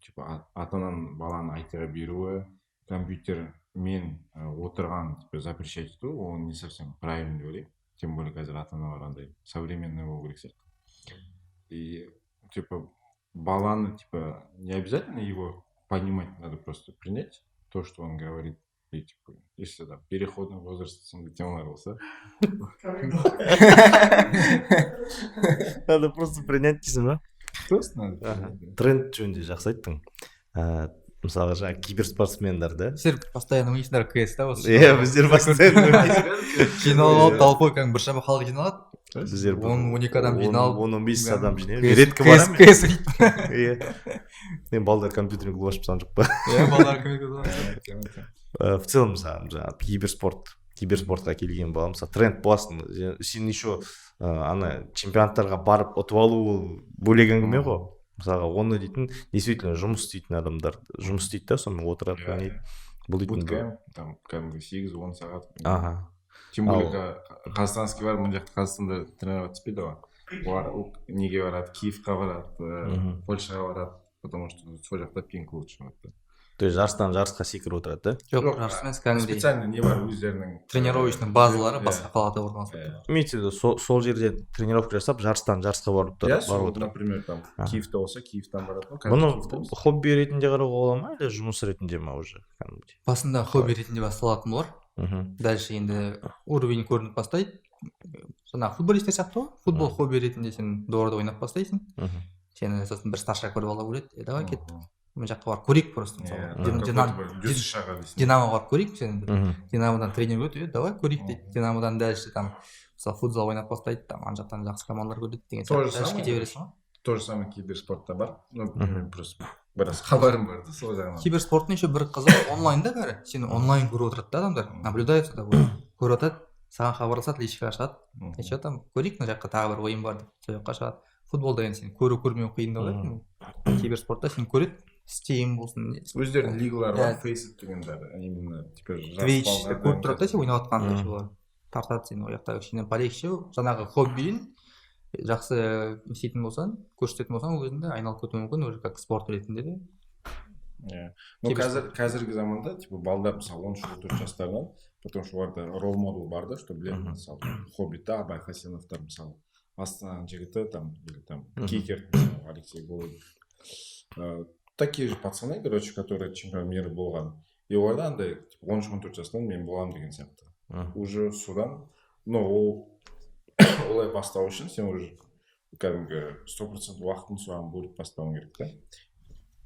типа ата ананың баланы IT-ға беруі, компьютермен отырған типа запрещать ету, ол не совсем правильно деп ойлаймын. Тем более қазір ата аналар андай современный болу керек сияқты. И типа баланы типа не обязательно его понимать, надо просто принять то, что он говорит. И типа если там переходный возраст сондай темалар болса. Надо просто принять дейсің ба? Просто надо принять, да. Тренд жөнінде жақсы айттың. Мысалға, жаңағы киберспортсмендер да. Сіздер постоянно ойнайсыңдар КС да осы? Иә, біздер постоянно. Жиналып алып, толпой кәдімгі біршама халық жиналады. Біздер 10-12 адам жиналып, 10-15 адам жиналып, КС редко КС барамын. КС ойнайды. Иә, мен балдар компьютерный клуб ашып тастаған жоқ па? Иә, балалар компьютер. В целом, мысалы, жаңағы киберспортқа келген бала, мысалы, тренд боласың сен еще, ана чемпионаттарға барып ұтып алу ол бөлек әңгіме ғой. Мысалға, оны дейтін действительно жұмыс істейтін адамдар жұмыс істейді да, сонымен отырады, ойнайды бұл дейтін. Буткэмп там кәдімгі 8-10 сағат. Тем более казахстанский бар, мына жақта Қазақстанда тренироваться етпейді ғой олар, неге барады, Киевқа барады, Польшаға барады, потому что сол жақта пинг лучше болады да. То есть жарыстан жарысқа секіріп отырады да? Жоқ, жарыс емес, кәдімгідей специально не бар өздерінің. Тренировочный базалары Иә. басқа қалада орналасады. Имеется в виду, сол жерде тренировка жасап, жарыстан жарысқа барып Иә, барып сол, отырады. Например, там Киевте болса, Киевтан барады ғой қазір. Бұны Киевте емес. хобби ретінде қарауға бола ма или жұмыс ретінде ма уже кәдімгідей? Басында хобби ретінде басталатын болар. Дальше енді уровень көрініп бастайды, жаңағы футболисттер сияқты ғой. Футбол хобби ретінде сен дворда ойнап бастайсың, сені сосын бір старшак бір бала көреді: «Е, давай, кеттік». Мына жаққа барып көрейік просто, мысалы. Динамоға барып көрейік сен. Динамодан тренер көреді, давай көрейік дейді. Динамодан дальше там, мысалы, футзал ойнап бастайды, там ана жақтан жақсы командалар көреді деген сияқты, дальше кете бересің ғой. То же самое киберспортта бар. Ну, мен просто біраз хабарым бар да сол жағынан. Киберспорттың еще бір қызығы, онлайн да бәрі. Сені онлайн көріп отырады да адамдар, наблюдают за тобой, көріп отырады, саған хабарласады, личкаға шығады: «Че там, көрейік, мына жаққа тағы бір ойын бар», — деп, сол жаққа шығады. Футболда енді сені көру көрмеу қиындау да. Киберспортта сені көреді, Steam болсын. Өздерінің лигалары бар, Faceit дегендер, именно типа. Twitch көріп тұрады да сен ойнап жатқаныңды, олар тартады сені. Ол жақта кішкене полегче, жаңағы хоббиін жақсы істейтін болсаң, көрсететін болсаң, ол кезінде айналып кетуі мүмкін уже как спорт ретінде де. Иә, ну қазіргі заманда типа балдар, мысалы, 13-14 жастарынан, потому что оларда role model бар да, что біледі, мысалы, Хоббитта Абай Хасеновтар, мысалы, Астананың жігіті там или там Кикер, Алексей Голубев, такие же пацаны, короче, которые чемпион мира болған. И оларда андай 13-14 жасынан мен боламын деген сияқты уже содан. Но ол олай бастау үшін сен уже кәдімгі 100% уақытын соған бөліп бастауың керек та.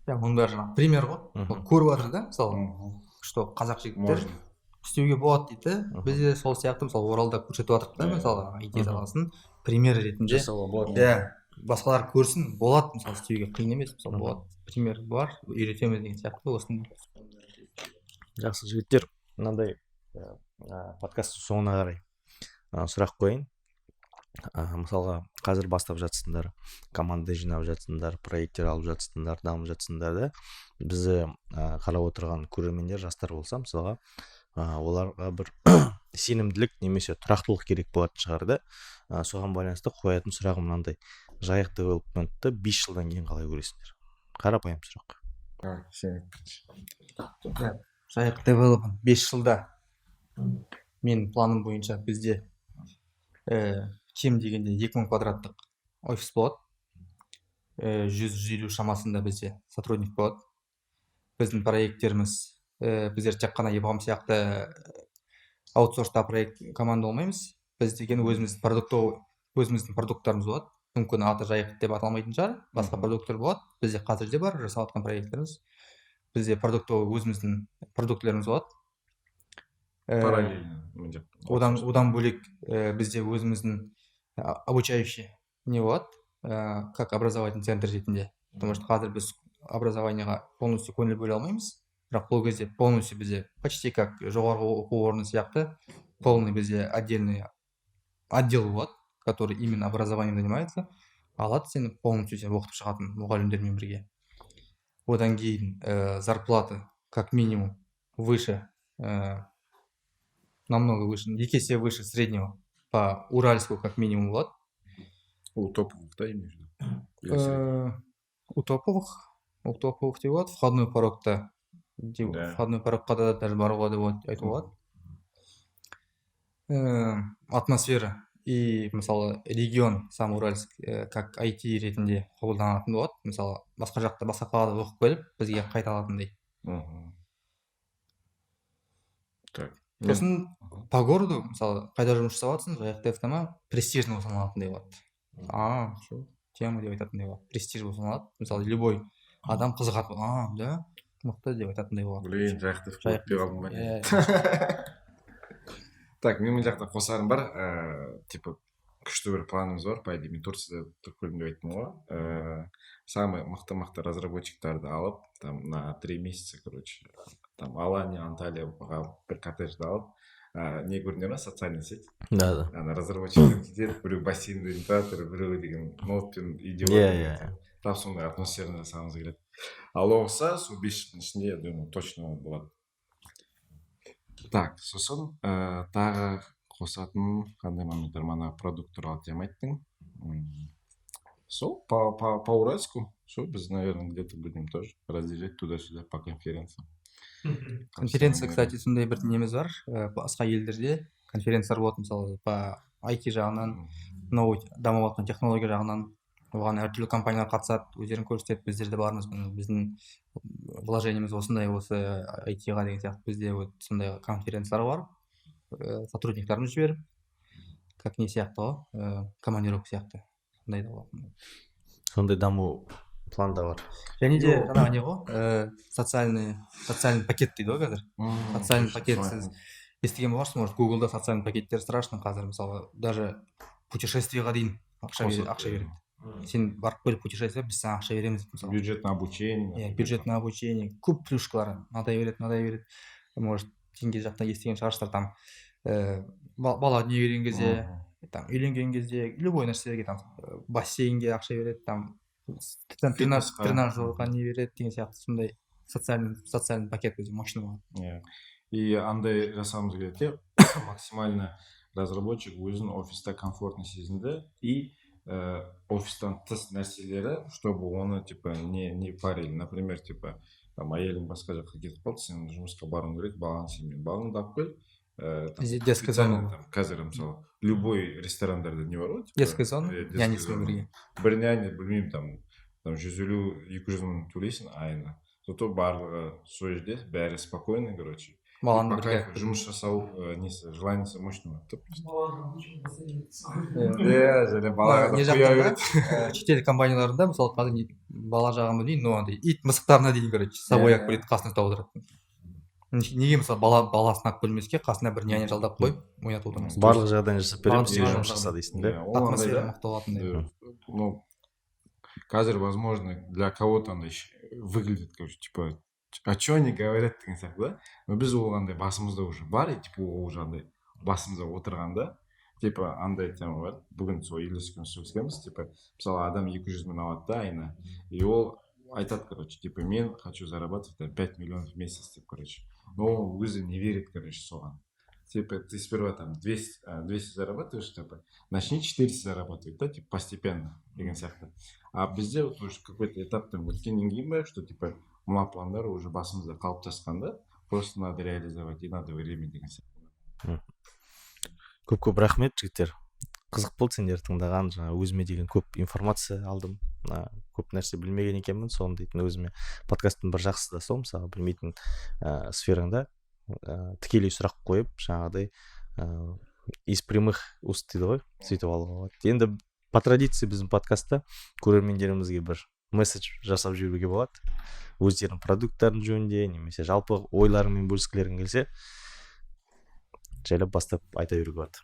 Иә, оның бәрі жаңағы пример ғой. Ол көріп жатыр да, мысалы, что қазақ жігіттер істеуге болады дейді да. Бізде сол сияқты, мысалы, Оралда көрсетіп жатырмық та, мысалы, IT саласын пример ретінде жасауға болады. Иә, басқалар көрсін, болады, мысалы, істеуге қиын емес, мысалы, болады, пример бар, үйретеміз деген сияқты осыны. Жақсы, жігіттер, мынандай подкасттың соңына қарай сұрақ қояйын. Мысалға, қазір бастап жатсыңдар, команда жинап жатсыңдар, проекттер алып жатсыңдар, дамып жатсыңдар да. Бізді қарап отырған көрермендер жастар болса, мысалға, оларға бір сенімділік немесе тұрақтылық керек болатын шығар да. Соған байланысты қоятын сұрағым мынандай: Жайық Девелопментті 5 жылдан кейін қалай көресіңдер? Қарапайым сұрақ. Сен. Жайық Девелопмент 5 жылда менің планым бойынша бізде кем дегенде 2000 квадраттық офис болады, 100-150 шамасында бізде сотрудник болады. Біздің проекттеріміз, біздер тек қана EPAM сияқты аутсорста проект команда болмаймыз. Біз деген өзіміз продуктовый, өзіміздің продукттарымыз болады. Мүмкін, аты Жайық деп аталмайтын шығар, басқа продукттар болады. Бізде қазір де бар жасап жатқан проекттеріміз. Бізде продуктовый, өзіміздің продуктілеріміз болады. Параллельно мына. Одан бөлек бізде өзіміздің обучающий не болады, как образовательный центр ретінде, потому что қазір біз образованиеға полностью көңіл бөле алмаймыз, бірақ бұл кезде полностью бізде почти как жоғарғы оқу орны сияқты полный бізде отдельный отдел болады, который именно образованием занимается, алады сені полностью, сені оқытып шығатын мұғалімдермен бірге. Одан кейін зарплата как минимум выше, намного выше, 2 есе выше среднего по Уральску как минимум болады. У топовых, да, имеешь в виду? Или средних? У топовых деп болады, входной порогта деп. Входной порогқа да даже баруға да болады, айтуға болады. Атмосфера и, мысалы, регион сам Уральск как IT ретінде қабылданатын болады, мысалы, басқа жақта, басқа қалада оқып келіп, бізге қайта алатындай. Так. Сосын по городу, мысалы, қайда жұмыс жасап жатырсың, Жайық Девта ма, престижный болып саналатындай болады. «А, все, тема», — деп айтатындай болады, престиж болып саналады. Мысалы, любой адам қызығады: «А, да, мықты», — деп айтатындай болады. Блин, Жайық Дев Жайық. өтпей қалдым ба? Иә. Так, мен мына жақта қосарым бар, типа күшті бір планымыз бар. По идее, мен Турцияда тұрып көрдім деп айттым ғой. Самый мықты мықты разработчиктарды алып, там на 3 месяца, короче, там Алания, Анталияға бір коттеджді алып, не көрдіңдер ма, социальный сеть? Да. Ана разработчиктер кетеді, біреу бассейнде жатыр, біреу деген ноутпен үйде отыр деген сияқты. Тап сондай атмосфераны жасағымыз келеді. Алла қаласа, сол 5 жылдың ішінде, я думаю, точно болады. Так, сосын тағы қосатын қандай моменттер? Мана продукт туралы тема айттың. Сол по Уральску все, біз, наверное, где то будем тоже разъезжать туда сюда по конференциям. Конференция, кстати, сондай бір неміз бар. Басқа елдерде конференциялар болады, мысалы, по IT жағынан, новый дамып жатқан технология жағынан. Оған әртүрлі компаниялар қатысады, өздерін көрсетеді. Біздер де бармыз, міне, біздің вложениеміз осындай осы IT-ға деген сияқты. Бізде вот сондай конференциялар бар, сотрудниктарымызды жіберіп, как не сияқты ғой, командировка сияқты, сондай да болады. Сондай даму Планда бар. Және де жаңағы не ғой, социальный пакет дейді ғой қазір. Социальный пакет, сіз естіген боларсыз, может, Гуглда социальный пакеттер страшно қазір. Мысалы, даже путешествиеға дейін ақша Қосады, ақша иә. береді. Сен барып кел путешествие, біз саған ақша береміз дейді, мысалы. Бюджет на обучение. Иә, бюджет на обучение, көп плюшкалар мынадай береді, мынадай береді. Может, теңге жақтан естіген шығарсыздар, там бала дүниеге келген кезде, там үйленген кезде, любой нәрселерге, там бассейнге ақша береді, там Фитнесқа. тренажерға не береді деген сияқты. Сондай социальный пакет өте мощный болады. Иә, и андай жасағымыз келеді, иә, максимально разработчик өзін офиста комфортно сезінді и офистан тыс нәрселері, чтобы оны типа не парили. Например, типа там әйелің басқа жаққа кетіп қалды, сен жұмысқа баруың керек, балаң сенімен, балаңды алып кел. Там Детская специально зона. Там қазір, мысалы, любой ресторандарда не бар ғой, типа, Детская зона. Детская Нянясымен зона. бірге. Бір няня, білмеймін, там 150, 200 мың төлейсің айына, зато барлығы сол жерде, бәрі спокойно, короче. Баланы по бірге. Кайфу жұмыс жасау несі, желаниесі мощный болады да просто. Иә. Иә, және балаға Не да құя жақтарда, береді. Шетел компанияларында, мысалы, қазір бала жағын білмеймін, но андай ит мысықтарына дейін, короче, с собой Иә, алып келеді, қасына ұстап отырады. Неге, мысалы, баласын алып келмеске, қасына бір няня жалдап қойып, ойнатып отырмасқа? Барлық жағдайын жасап береміз, Барлық сен жұмыс жағдайын. жаса дейсің да. Иә, ол андай Атмосфера да. мықты болатындай. Да, ну қазір, возможно, для кого-то андай выглядит, короче, типа, а че они говорят деген сияқты да, но біз ол андай басымызда уже бар, и типа ол уже андай басымызда отырғанда, типа андай тема бар. Бүгін сол Елдос екеуміз сөйлескенбіз, типа, мысалы, адам 200 мың алады да айына, и ол айтады, короче, типа, мен хочу зарабатывать там 5 миллионов в месяц деп, короче, но ол өзі не верит, короче, соған. Типа ты сперва там 200, 200 зарабатываешь, типа начни 400 зарабатывать да, типа постепенно деген сияқты. А бізде вот уже какой-то этаптан өткеннен кейін ба, что типа мына пландар уже басымызда қалыптасқан да, просто надо реализовать и надо время деген сияқты. Көп көп рахмет, жігіттер, қызық болды сендерді тыңдаған. Жаңа өзіме деген көп информация алдым, мына көп нәрсе білмеген екенмін соны дейтін өзіме. Подкасттың бір жақсысы да сол, мысалы, білмейтін сфераңда тікелей сұрақ қойып, жаңағыдай из прямых уст дейді ғой, сөйтіп алуға болады. Енді по традиции біздің подкастта көрермендерімізге бір месседж жасап жіберуге болады, өздерінің продукттарын жөнінде немесе жалпы ойларыңмен бөліскілерің келсе, жайлап бастап айта беруге болады.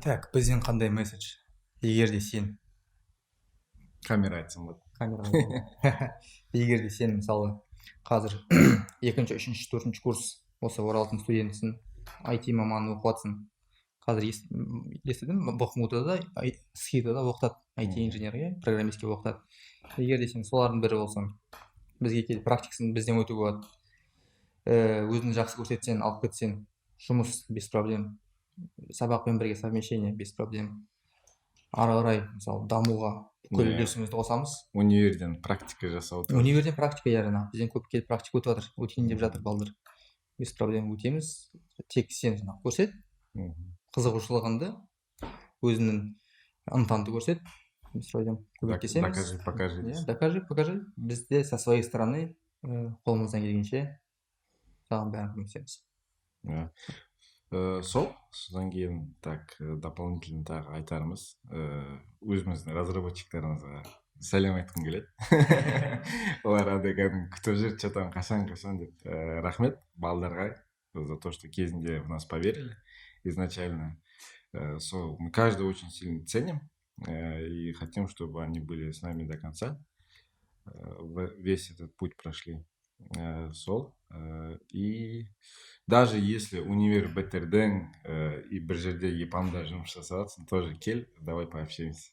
Так, бізден қандай месседж? Егер де сен Камера айтсам болады. Камераға. Егер де сен, мысалы, қазір екінші, үшінші, төртінші курс осы Оралдың студентісің, IT маманын оқып жатрсың қазір, естідім, БҚМУ да, СХИТО да оқытады, IT инженерге, программистке оқытады. Егер де сен солардың бірі болсаң, бізге келіп практикасын бізден өтуге болады. Өзіңді жақсы көрсетсең, алып кетсең, жұмыс без проблем, сабақпен бірге совмещение без проблем, ары қарай, мысалы, дамуға бүкіл үлесімізді қосамыз. Универден практика жасау тоже. Универден практика, иә, жаңағы бізден көп келіп практика өтіп жатыр, өтейін деп жатыр балдар, без проблем өтеміз. Тек сен жаңағы көрсет қызығушылығыңды, өзіңнің ынтаңды көрсет, без проблем көмектесеміз. Докажи, покажи. Иә, докажи, покажи. Біз де со своей стороны қолымыздан келгенше саған бәрін көмектесеміз. Иә. Сол содан кейін, так, дополнительно тағы айтарымыз, өзіміздің разработчиктарымызға сәлем айтқым келеді. Олар андай кәдімгі күтіп жүр, че там, қашан, қашан деп. Рахмет балдарға за то, что кезінде в нас поверили изначально. Сол мы каждый очень сильно ценим и хотим, чтобы они были с нами до конца, весь этот путь прошли. Сол и даже если универ бітірдің и бір жерде ЕПАМда жұмыс жасап жатрсың, тоже кел, давай пообщаемся.